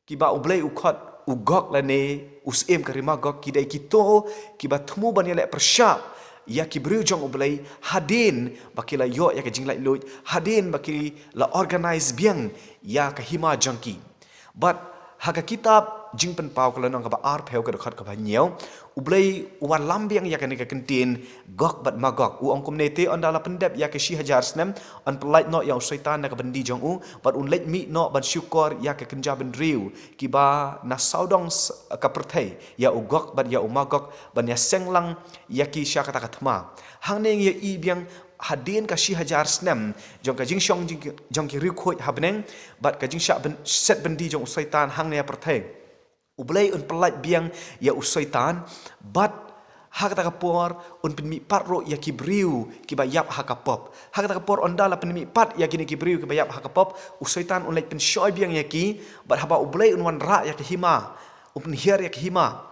kiba u Blei u khot u Gog lane u syiem ka ri Magog ki dei kito kiba thmu ban ïaleh pyrshah ïa ki briew jong u Blei hadien ba ki la ïoh ïa ka jinglaitluid, hadien ba ki la organise biang ïa ka hima jong ki. Bad ha ka kitab Jingpynpaw ka lynnong kaba arphew ka dkhot kaba hynñiew, u Blei u wallam biang ïa kane ka kyntien Gog bad Magog. U ong kumne, te ynda la pyndep ïa ka shi hajar snem, yn pyllait noh ïa u Soitan na ka byndi jong u, bad un leit mih noh ban shukor ïa ka kynja bynriew kiba na sawdong s-, ka pyrthei, ïa u Gog bad ïa u Magog, ban ïaseng lang ïa ki sha kata ka thma. Hangne ngi ïohi biang hadien ka shi hajar snem jong ka jingshong jong ki, jong ki riewkhuid ha bneng, bad ka jingshah byn-, set byndi jong u Soitan hangne ha pyrthei. U Blei un pyllait biang ïa u Soitan, bad ha kata ka por un pynmihpat ruh ïa ki briew kiba ïap ha ka pop. Ha kata ka por ynda la pynmihpat ïa kine ki briew kiba ïap ha ka pop, u Soitan un leit pynshoi biang ïa ki, bad haba u Blei un wanrah ïa ka hima, un pynhiar ïa ka hima,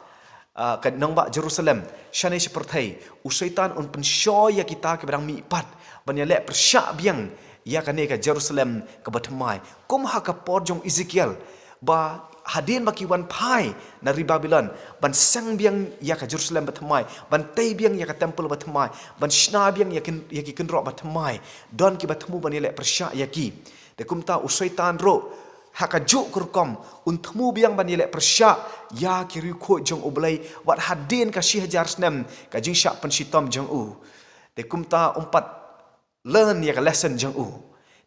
ah, ka nongbah Jerusalem shane sha pyrthei, u Soitan un pynshoi ïa kita kiba dang mihpat ban ïaleh pyrshah biang ïa kane ka Jerusalem kaba thymmai. Kum ha ka por jong Ezekiel, ba hadien ba ki wan phai na ri Babilon, ban seng biang ïa ka Jerusalem ba thymmai, ban tei biang ïa ka temple ba thymmai, ban shna biang ïa kin, ïa ki kynroh ba thymmai, don kiba thmu ban ïaleh pyrshah ïa ki. Te kumta u Soitan ruh ha kajuh ka rukom un thmu biang ban ïaleh pyrshah ïa ki riewkhuid jong u Blei, wat hadien ka shi hajar snem ka jingshah pynshitom jong u. Te kumta um pat learn ïa ka lesson jong u.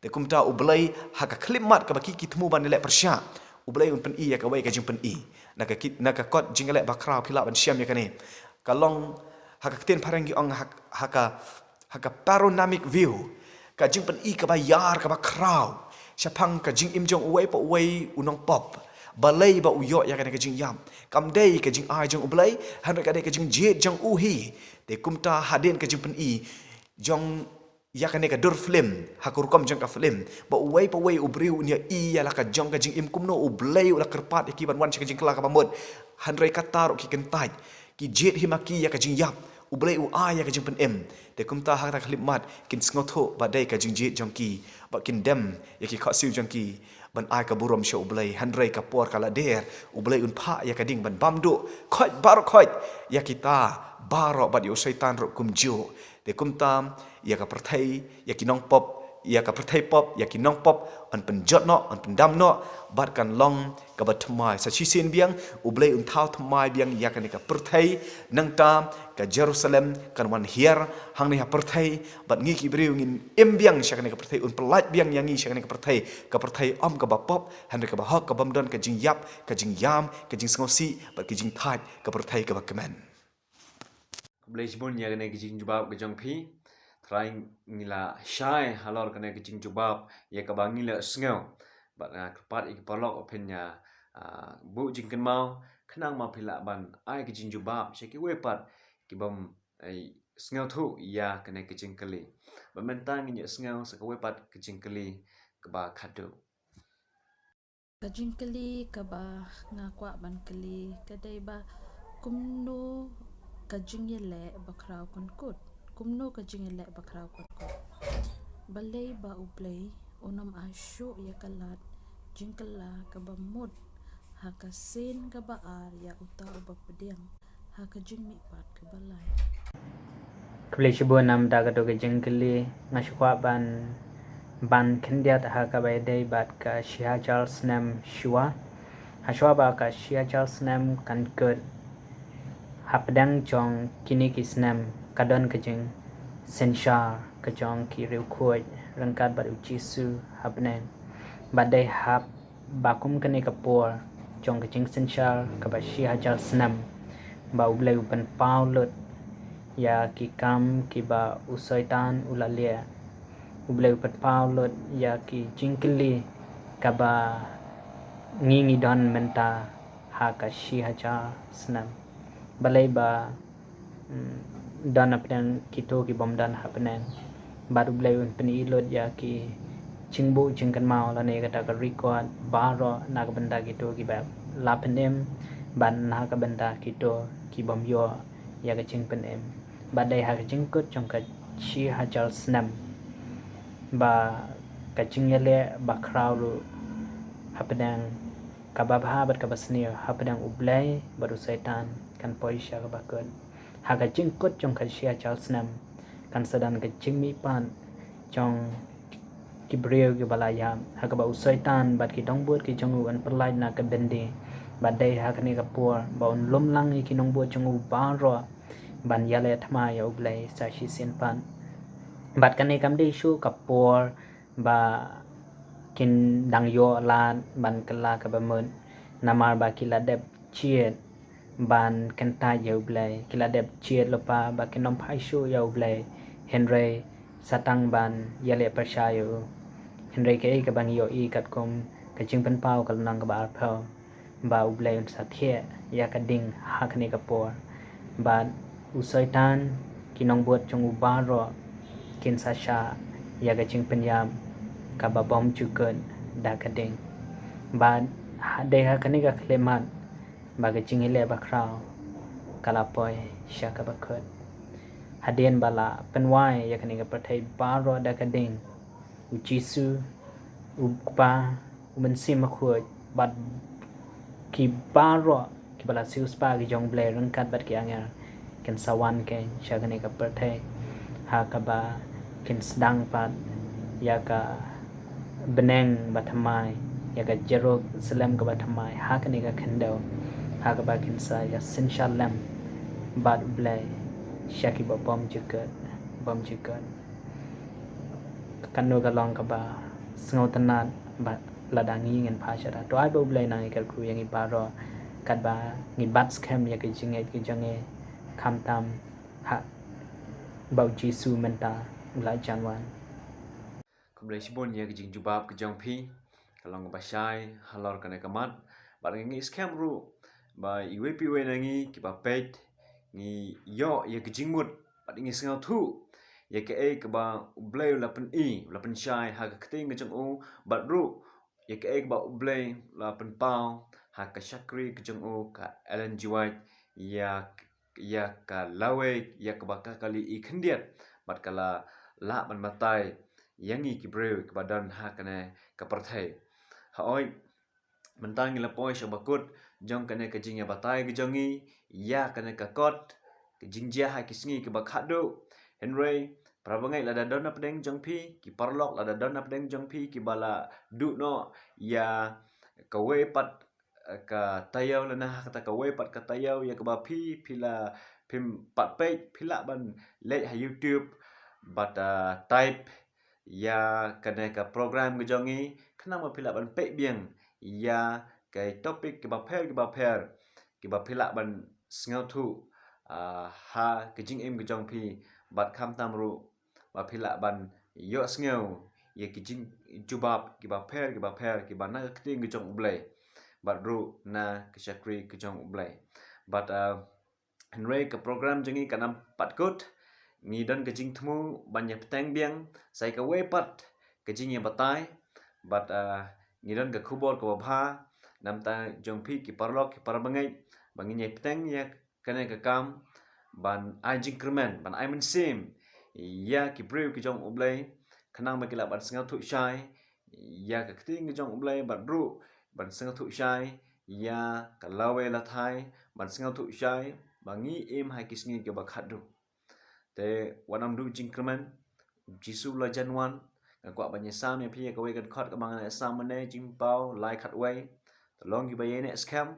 Te kumta u Blei ha ka khyllipmat kaba ki, ki thmu ban ïaleh pyrshah, u Blei un pyni ïa kawei ka jingpyni. Na ka ki, na ka kot Jingïaleh Bakhraw phi lah ban shem ïa kane. Ka long, ha ka ktien phareng ki ong ha, ha ka, ha ka panoramic view, ka jingpyni kaba ïar kaba khraw shaphang ka jingim jong uwei pa uwei u nongpop, balei ba u ïoh ïa kane ka jingïap. Kam dei ka jingai jong u Blei, hynrei ka dei ka jingjied jong u hi. Te kumta hadien ka jingpyni jong ïa kane ka dur film, ha ka rukom jong ka film, ba uwei pa uwei u briew un ïohi ïa la ka jong ka jingim kumno u Blei u la kyrpad ïa ki ban wan sha ka jingkylla kaba mut. Hynrei kata ruh ki kyntait, ki jied hi ma ki ïa ka jingïap. U Blei u ai ïa ka jingpynim. Te kumta ha kata ka khyllipmat kin sngewthuh ba dei ka jingjied jong ki, ba kin dem ïa ki khohsiew jong ki ban ai ka burom sha U Blei. Hynrei ka por ka la der, U Blei un phah ïa ka ding ban bam duh khoit baroh khoit ïa kita baroh bad ïa u Soitan ruh kumjuh. Te kumta ïa ka pyrthei, ïa ki nongpop, ïa ka pyrthei pop, ïa ki nongpop yn pynjot noh, yn pyndam noh, bad kan long kaba thymmai. Sa shisien biang U Blei un thaw thymmai biang ïa kane ka pyrthei. Nangta ka Jerusalem kan wan hiar hangne ha pyrthei, bad ngi ki briew ngin im biang sha kane ka pyrthei, un pyllait biang ïa ngi sha kane ka pyrthei. Ka pyrthei ym kaba pop, hynrei kaba hok, ka bym don ka jingïap, ka jingïam, ka jingsngewsih bad ka jingthait, ka pyrthei kaba kmen. Khublei shibun ïa kane ka jingjubab ka jong phi. Trai ngi la shai halor kane ka jingjubab ïa kaba ngi la sngew. Bad nga kyrpad ïa ki paralok ba phin ïa, ah, buh jingkynmaw khnang ma phi lah ban ai ka jingjubab sha kiwei pat ki bym, eh, sngewthuh ïa kane ka jingkylli. Bad mynta ngin ïa sngew sa kawei pat ka jingkylli kaba khadduh. Ka jingkylli kaba nga kwah ban kylli ka dei ba kumno ka jingïaleh bakhraw kynkut. Kumno ka jingïaleh bakhraw kynkut. Balei ba U Blei un ym ai shuh ïa ka lad jingkylla kaba mut ha ka sien kaba ar ïa uta uba pdiang ha ka jingmihpat kaba lai. Khublei shibun namar kata ka jingkylli. Nga shu kwah ban, ban khyndiat ha kaba ïadei bad ka shi hajar snem shuwa. Hashuwa ba ka shi hajar snem kan kut, hapdeng jong kine ki snem ka don ka jingsynshar ka jong ki riewkhuid ryngkat bad U Jisu ha bneng. Bad dei hap ba kum kane ka por jong ka jingsynshar kaba shi hajar snem ba U Blei u pynpaw lut ïa ki kam kiba u Soitan u la leh. U Blei u pynpaw lut ïa ki jingkylli kaba ngi ngi don mynta ha ka shi hajar snem. Balei ba mm, don hapdeng kito ki bym don ha bneng. Bad U Blei un pyni lut ïa ki jingbuh jingkynmaw lane kata ka record baroh na ka bynta kito kiba la pynim bad na ka bynta kito ki bym ïoh ïa ka jingpynim. Bad dei ha ka jingkut jong ka shi hajar snem ba ka jingïaleh bakhraw ruh hapdeng kaba bha bad kaba sniew hapdeng U Blei bad u Soitan kan poi sha kaba kut. Ha ka jingkut jong ka shi hajar snem kan sa don ka jingmihpat jong ki briew kiba la ïap, ha kaba u Soitan bad ki nongbud ki jong u yn pyllait na ka byndi. Bad dei ha kane ka por ba un lum lang ïa ki nongbud jong u baroh ban ïaleh thma ïa U Blei sa shisien pat. Bad kane kam dei shuh ka por ba kin dang ïoh lad ban kylla kaba mut, namar ba ki la dep jied ban kyntait ïa U Blei, ki la dep jied lypa ba kin ym phai shuh ïa U Blei, hynrei sa tang ban ïaleh pyrshah ïa u. Hynrei kaei kaba ngi ïohi katkum ka Jingpynpaw ka lynnong kaba arphew, ba U Blei un sa thiah ïa ka ding ha kane ka por. Bad u Soitan, ki nongbud jong u baroh kin sa shah ïa ka jingpynïap kaba bym jukut da ka ding. Bad ha, dei ha kane ka khyllipmat ba ka jingïaleh bakhraw ka la poi sha kaba kut. Hadien ba la pynwai ïa kane ka pyrthei baroh da ka ding, u Jisu, u Kpa, u Mynsiem Bakhuid, bad ki baroh kiba la siewspah ki jong U Blei ryngkat bad ki angel kin sa wan keiñ sha kane ka pyrthei, ha kaba kin sdang pat ïa ka bneng bathymmai, ïa ka Jerusalem kaba thymmai ha kane ka khyndew, ha kaba kin sa ïa synshar lem bad U Blei sha kiba bym jukut, bym jukut. Kano ka long kaba sngewtynnat ba lada ngi ngin phai shata. To ai ba U Blei un nang ïakyrkhu ïa ngi baroh katba ngi bat skhem ïa ka jingngeit ka jong ngi, khamtam haba u Jisu mynta u la jan wan. Khublei shibun ïa ka jingjubab ka jong phi. Ka long kaba shai halor kane ka mat. Bad ngi ngeit skhem ruh ba iwei pa iwei na ngi kiba peit ngi ïoh ïa ka jingmut bad ngi sngewthuh ïa kaei kaba U Blei u la pyni, u la pynshai ha ka ktien ka jong u, bad ruh ïa kaei kaba U Blei u la pynpaw ha ka shakri ka jong u ka Ellen G. White ïa ïa ka lawei ïa kaba ka kali i khyndiat bad ka la lah ban batai ïa ngi ki briew kiba don ha kane ka pyrthei. Hooid, mynta ngi la poi sha ba kut jong kane ka jingïabatai ka jong ngi ïa kane ka kot, ka jingjia ha ki sngi kiba khatduh. Hynrei para bangeit, lada don na pdeng jong phi, ki paralok lada don na pdeng jong phi kiba la duh noh ïa kawei pat, eh, ka taïew lane ha kata kawei pat ka taïew ïa kaba phi, phi la, phim pat peit, phi lah ban leit ha YouTube bad, ah, type ïa kane ka program ka jong ngi, khnang ba phi lah ban peit biang ïa ki topic kiba pher kiba pher kiba phi lah ban sngewthuh, ah, ha ka jingim ka jong phi, bad khamtam ruh ba phi lah ban ïohsngew ïa ki jingjubab kiba pher kiba pher kiba na ka ktien ka jong U Blei bad ruh na ka shakri ka jong U Blei. Bad, ah, hynrei ka program jong ngi kam pat kut, ngi don ka jingthmu ban ïa bteng biang sa ïa kawei pat ka jingïabatai bad, ah, ngi don ka khubor kaba bha na bynta jong phi ki paralok ki para bangeit ba ngin ïa bteng ïa kane ka kam ban ai jingkyrmen, ban ai mynsiem ïa ki briew ki jong U Blei, khnang ba ki lah ban sngewthuh shai ïa ka ktien ka jong U Blei bad ruh ban sngewthuh shai ïa ka lawei lathai, ban sngewthuh shai ba ngi im ha ki sngi kiba khatduh. Te wat nym duh jingkyrmen, Jisu la jan wan. Nga kwah ban ïasam ïa phi ïa kawei ka dkhot kaba nga la ïasam mynne, Jingpaw lai khatwei. To long kiba ïaineh skhem,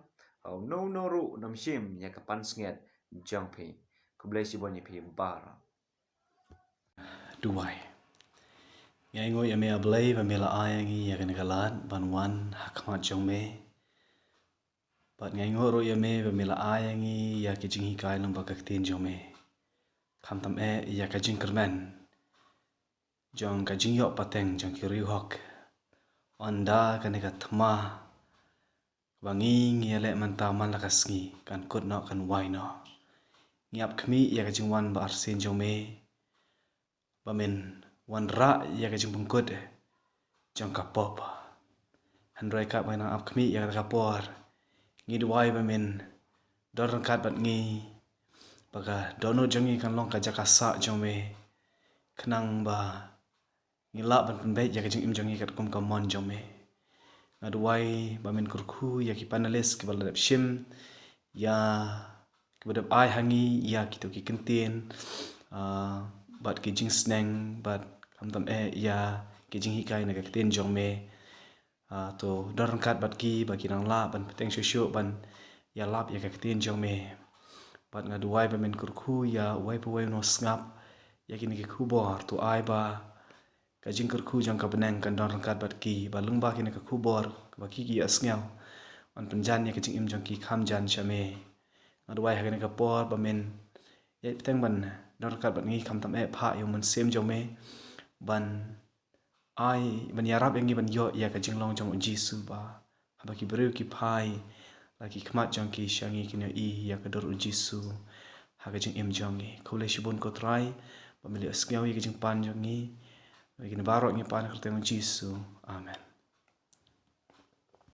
ha uno uno ruh nym shim ïa ka pansngiat jong phi. Khublei shibun ïa phi baroh. Duwai. Ngi ainguh ïa me, A Blei, ba me la ai ïa ngi ïa kane ka lad ban wan ha khmat jong me. Bad ngi ainguh ruh ïa me ba me la ai ïa ngi ïa ki jinghikai lyngba ka ktien jong me, khamtam eh ïa ka jingkyrmen jong ka jingïoh pateng jong ki riewhok. Ynda kane ka thma ba ngi ngi ïaleh mynta man la ka sngi kan kut noh, kan wai noh, ngi ap khmih ïa ka jingwan ba arsien jong me, ba men wanrah ïa ka jingpynkut jong ka pop. Hynrei katba ngi nang ap khmih ïa kata ka por, ngi duwai ba men don ryngkat bad ngi, ba ka dohnud jong ngi kan long ka jaka sah jong me, khnang ba ngi lah ban pynbeit ïa ka jingim jong ngi katkum ka mon jong me. Nga duwai ba men kyrkhu ïa ki panelist kiba la dep shim ïa, kiba dep ai ha ngi ïa kito ki kyntien, ah, bad ki jingsneng, bad khamtam eh ïa ki jinghikai na ka ktien jong me. Ah, to don ryngkat bad ki ba ki nang lah ban bteng shuh shuh ban ïalap ïa ka ktien jong me. Bad nga duwai ba men kyrkhu ïa uwei pa uwei u nongsngap ïa kine ki khubor, to ai ba ka jingkyrkhu jong ka bneng kan don ryngkat bad ki, ba lyngba kine ki khubor ba ki, ki ïohsngew, yn pynjan ïa ka jingim jong ki kham jan sha me. Nga duwai ha kane ka por ba men ïai bteng ban don ryngkat bad ngi, khamtam eh phah ïa u Mynsiem jong me ban ai, ban ïarap ïa ngi ban ïoh ïa ka jinglong jong U Jisu, ba haba ki briew ki phai la ki khmat jong ki sha ngi, kin ïohi ïa ka dur U Jisu ha ka jingim jong ngi. Khublei shibun ko Trai ba me la ïohsngew ïa ka jingpan jong ngi. Ïa kine baroh ngi pan ha ka kyrteng U Jisu. Amen.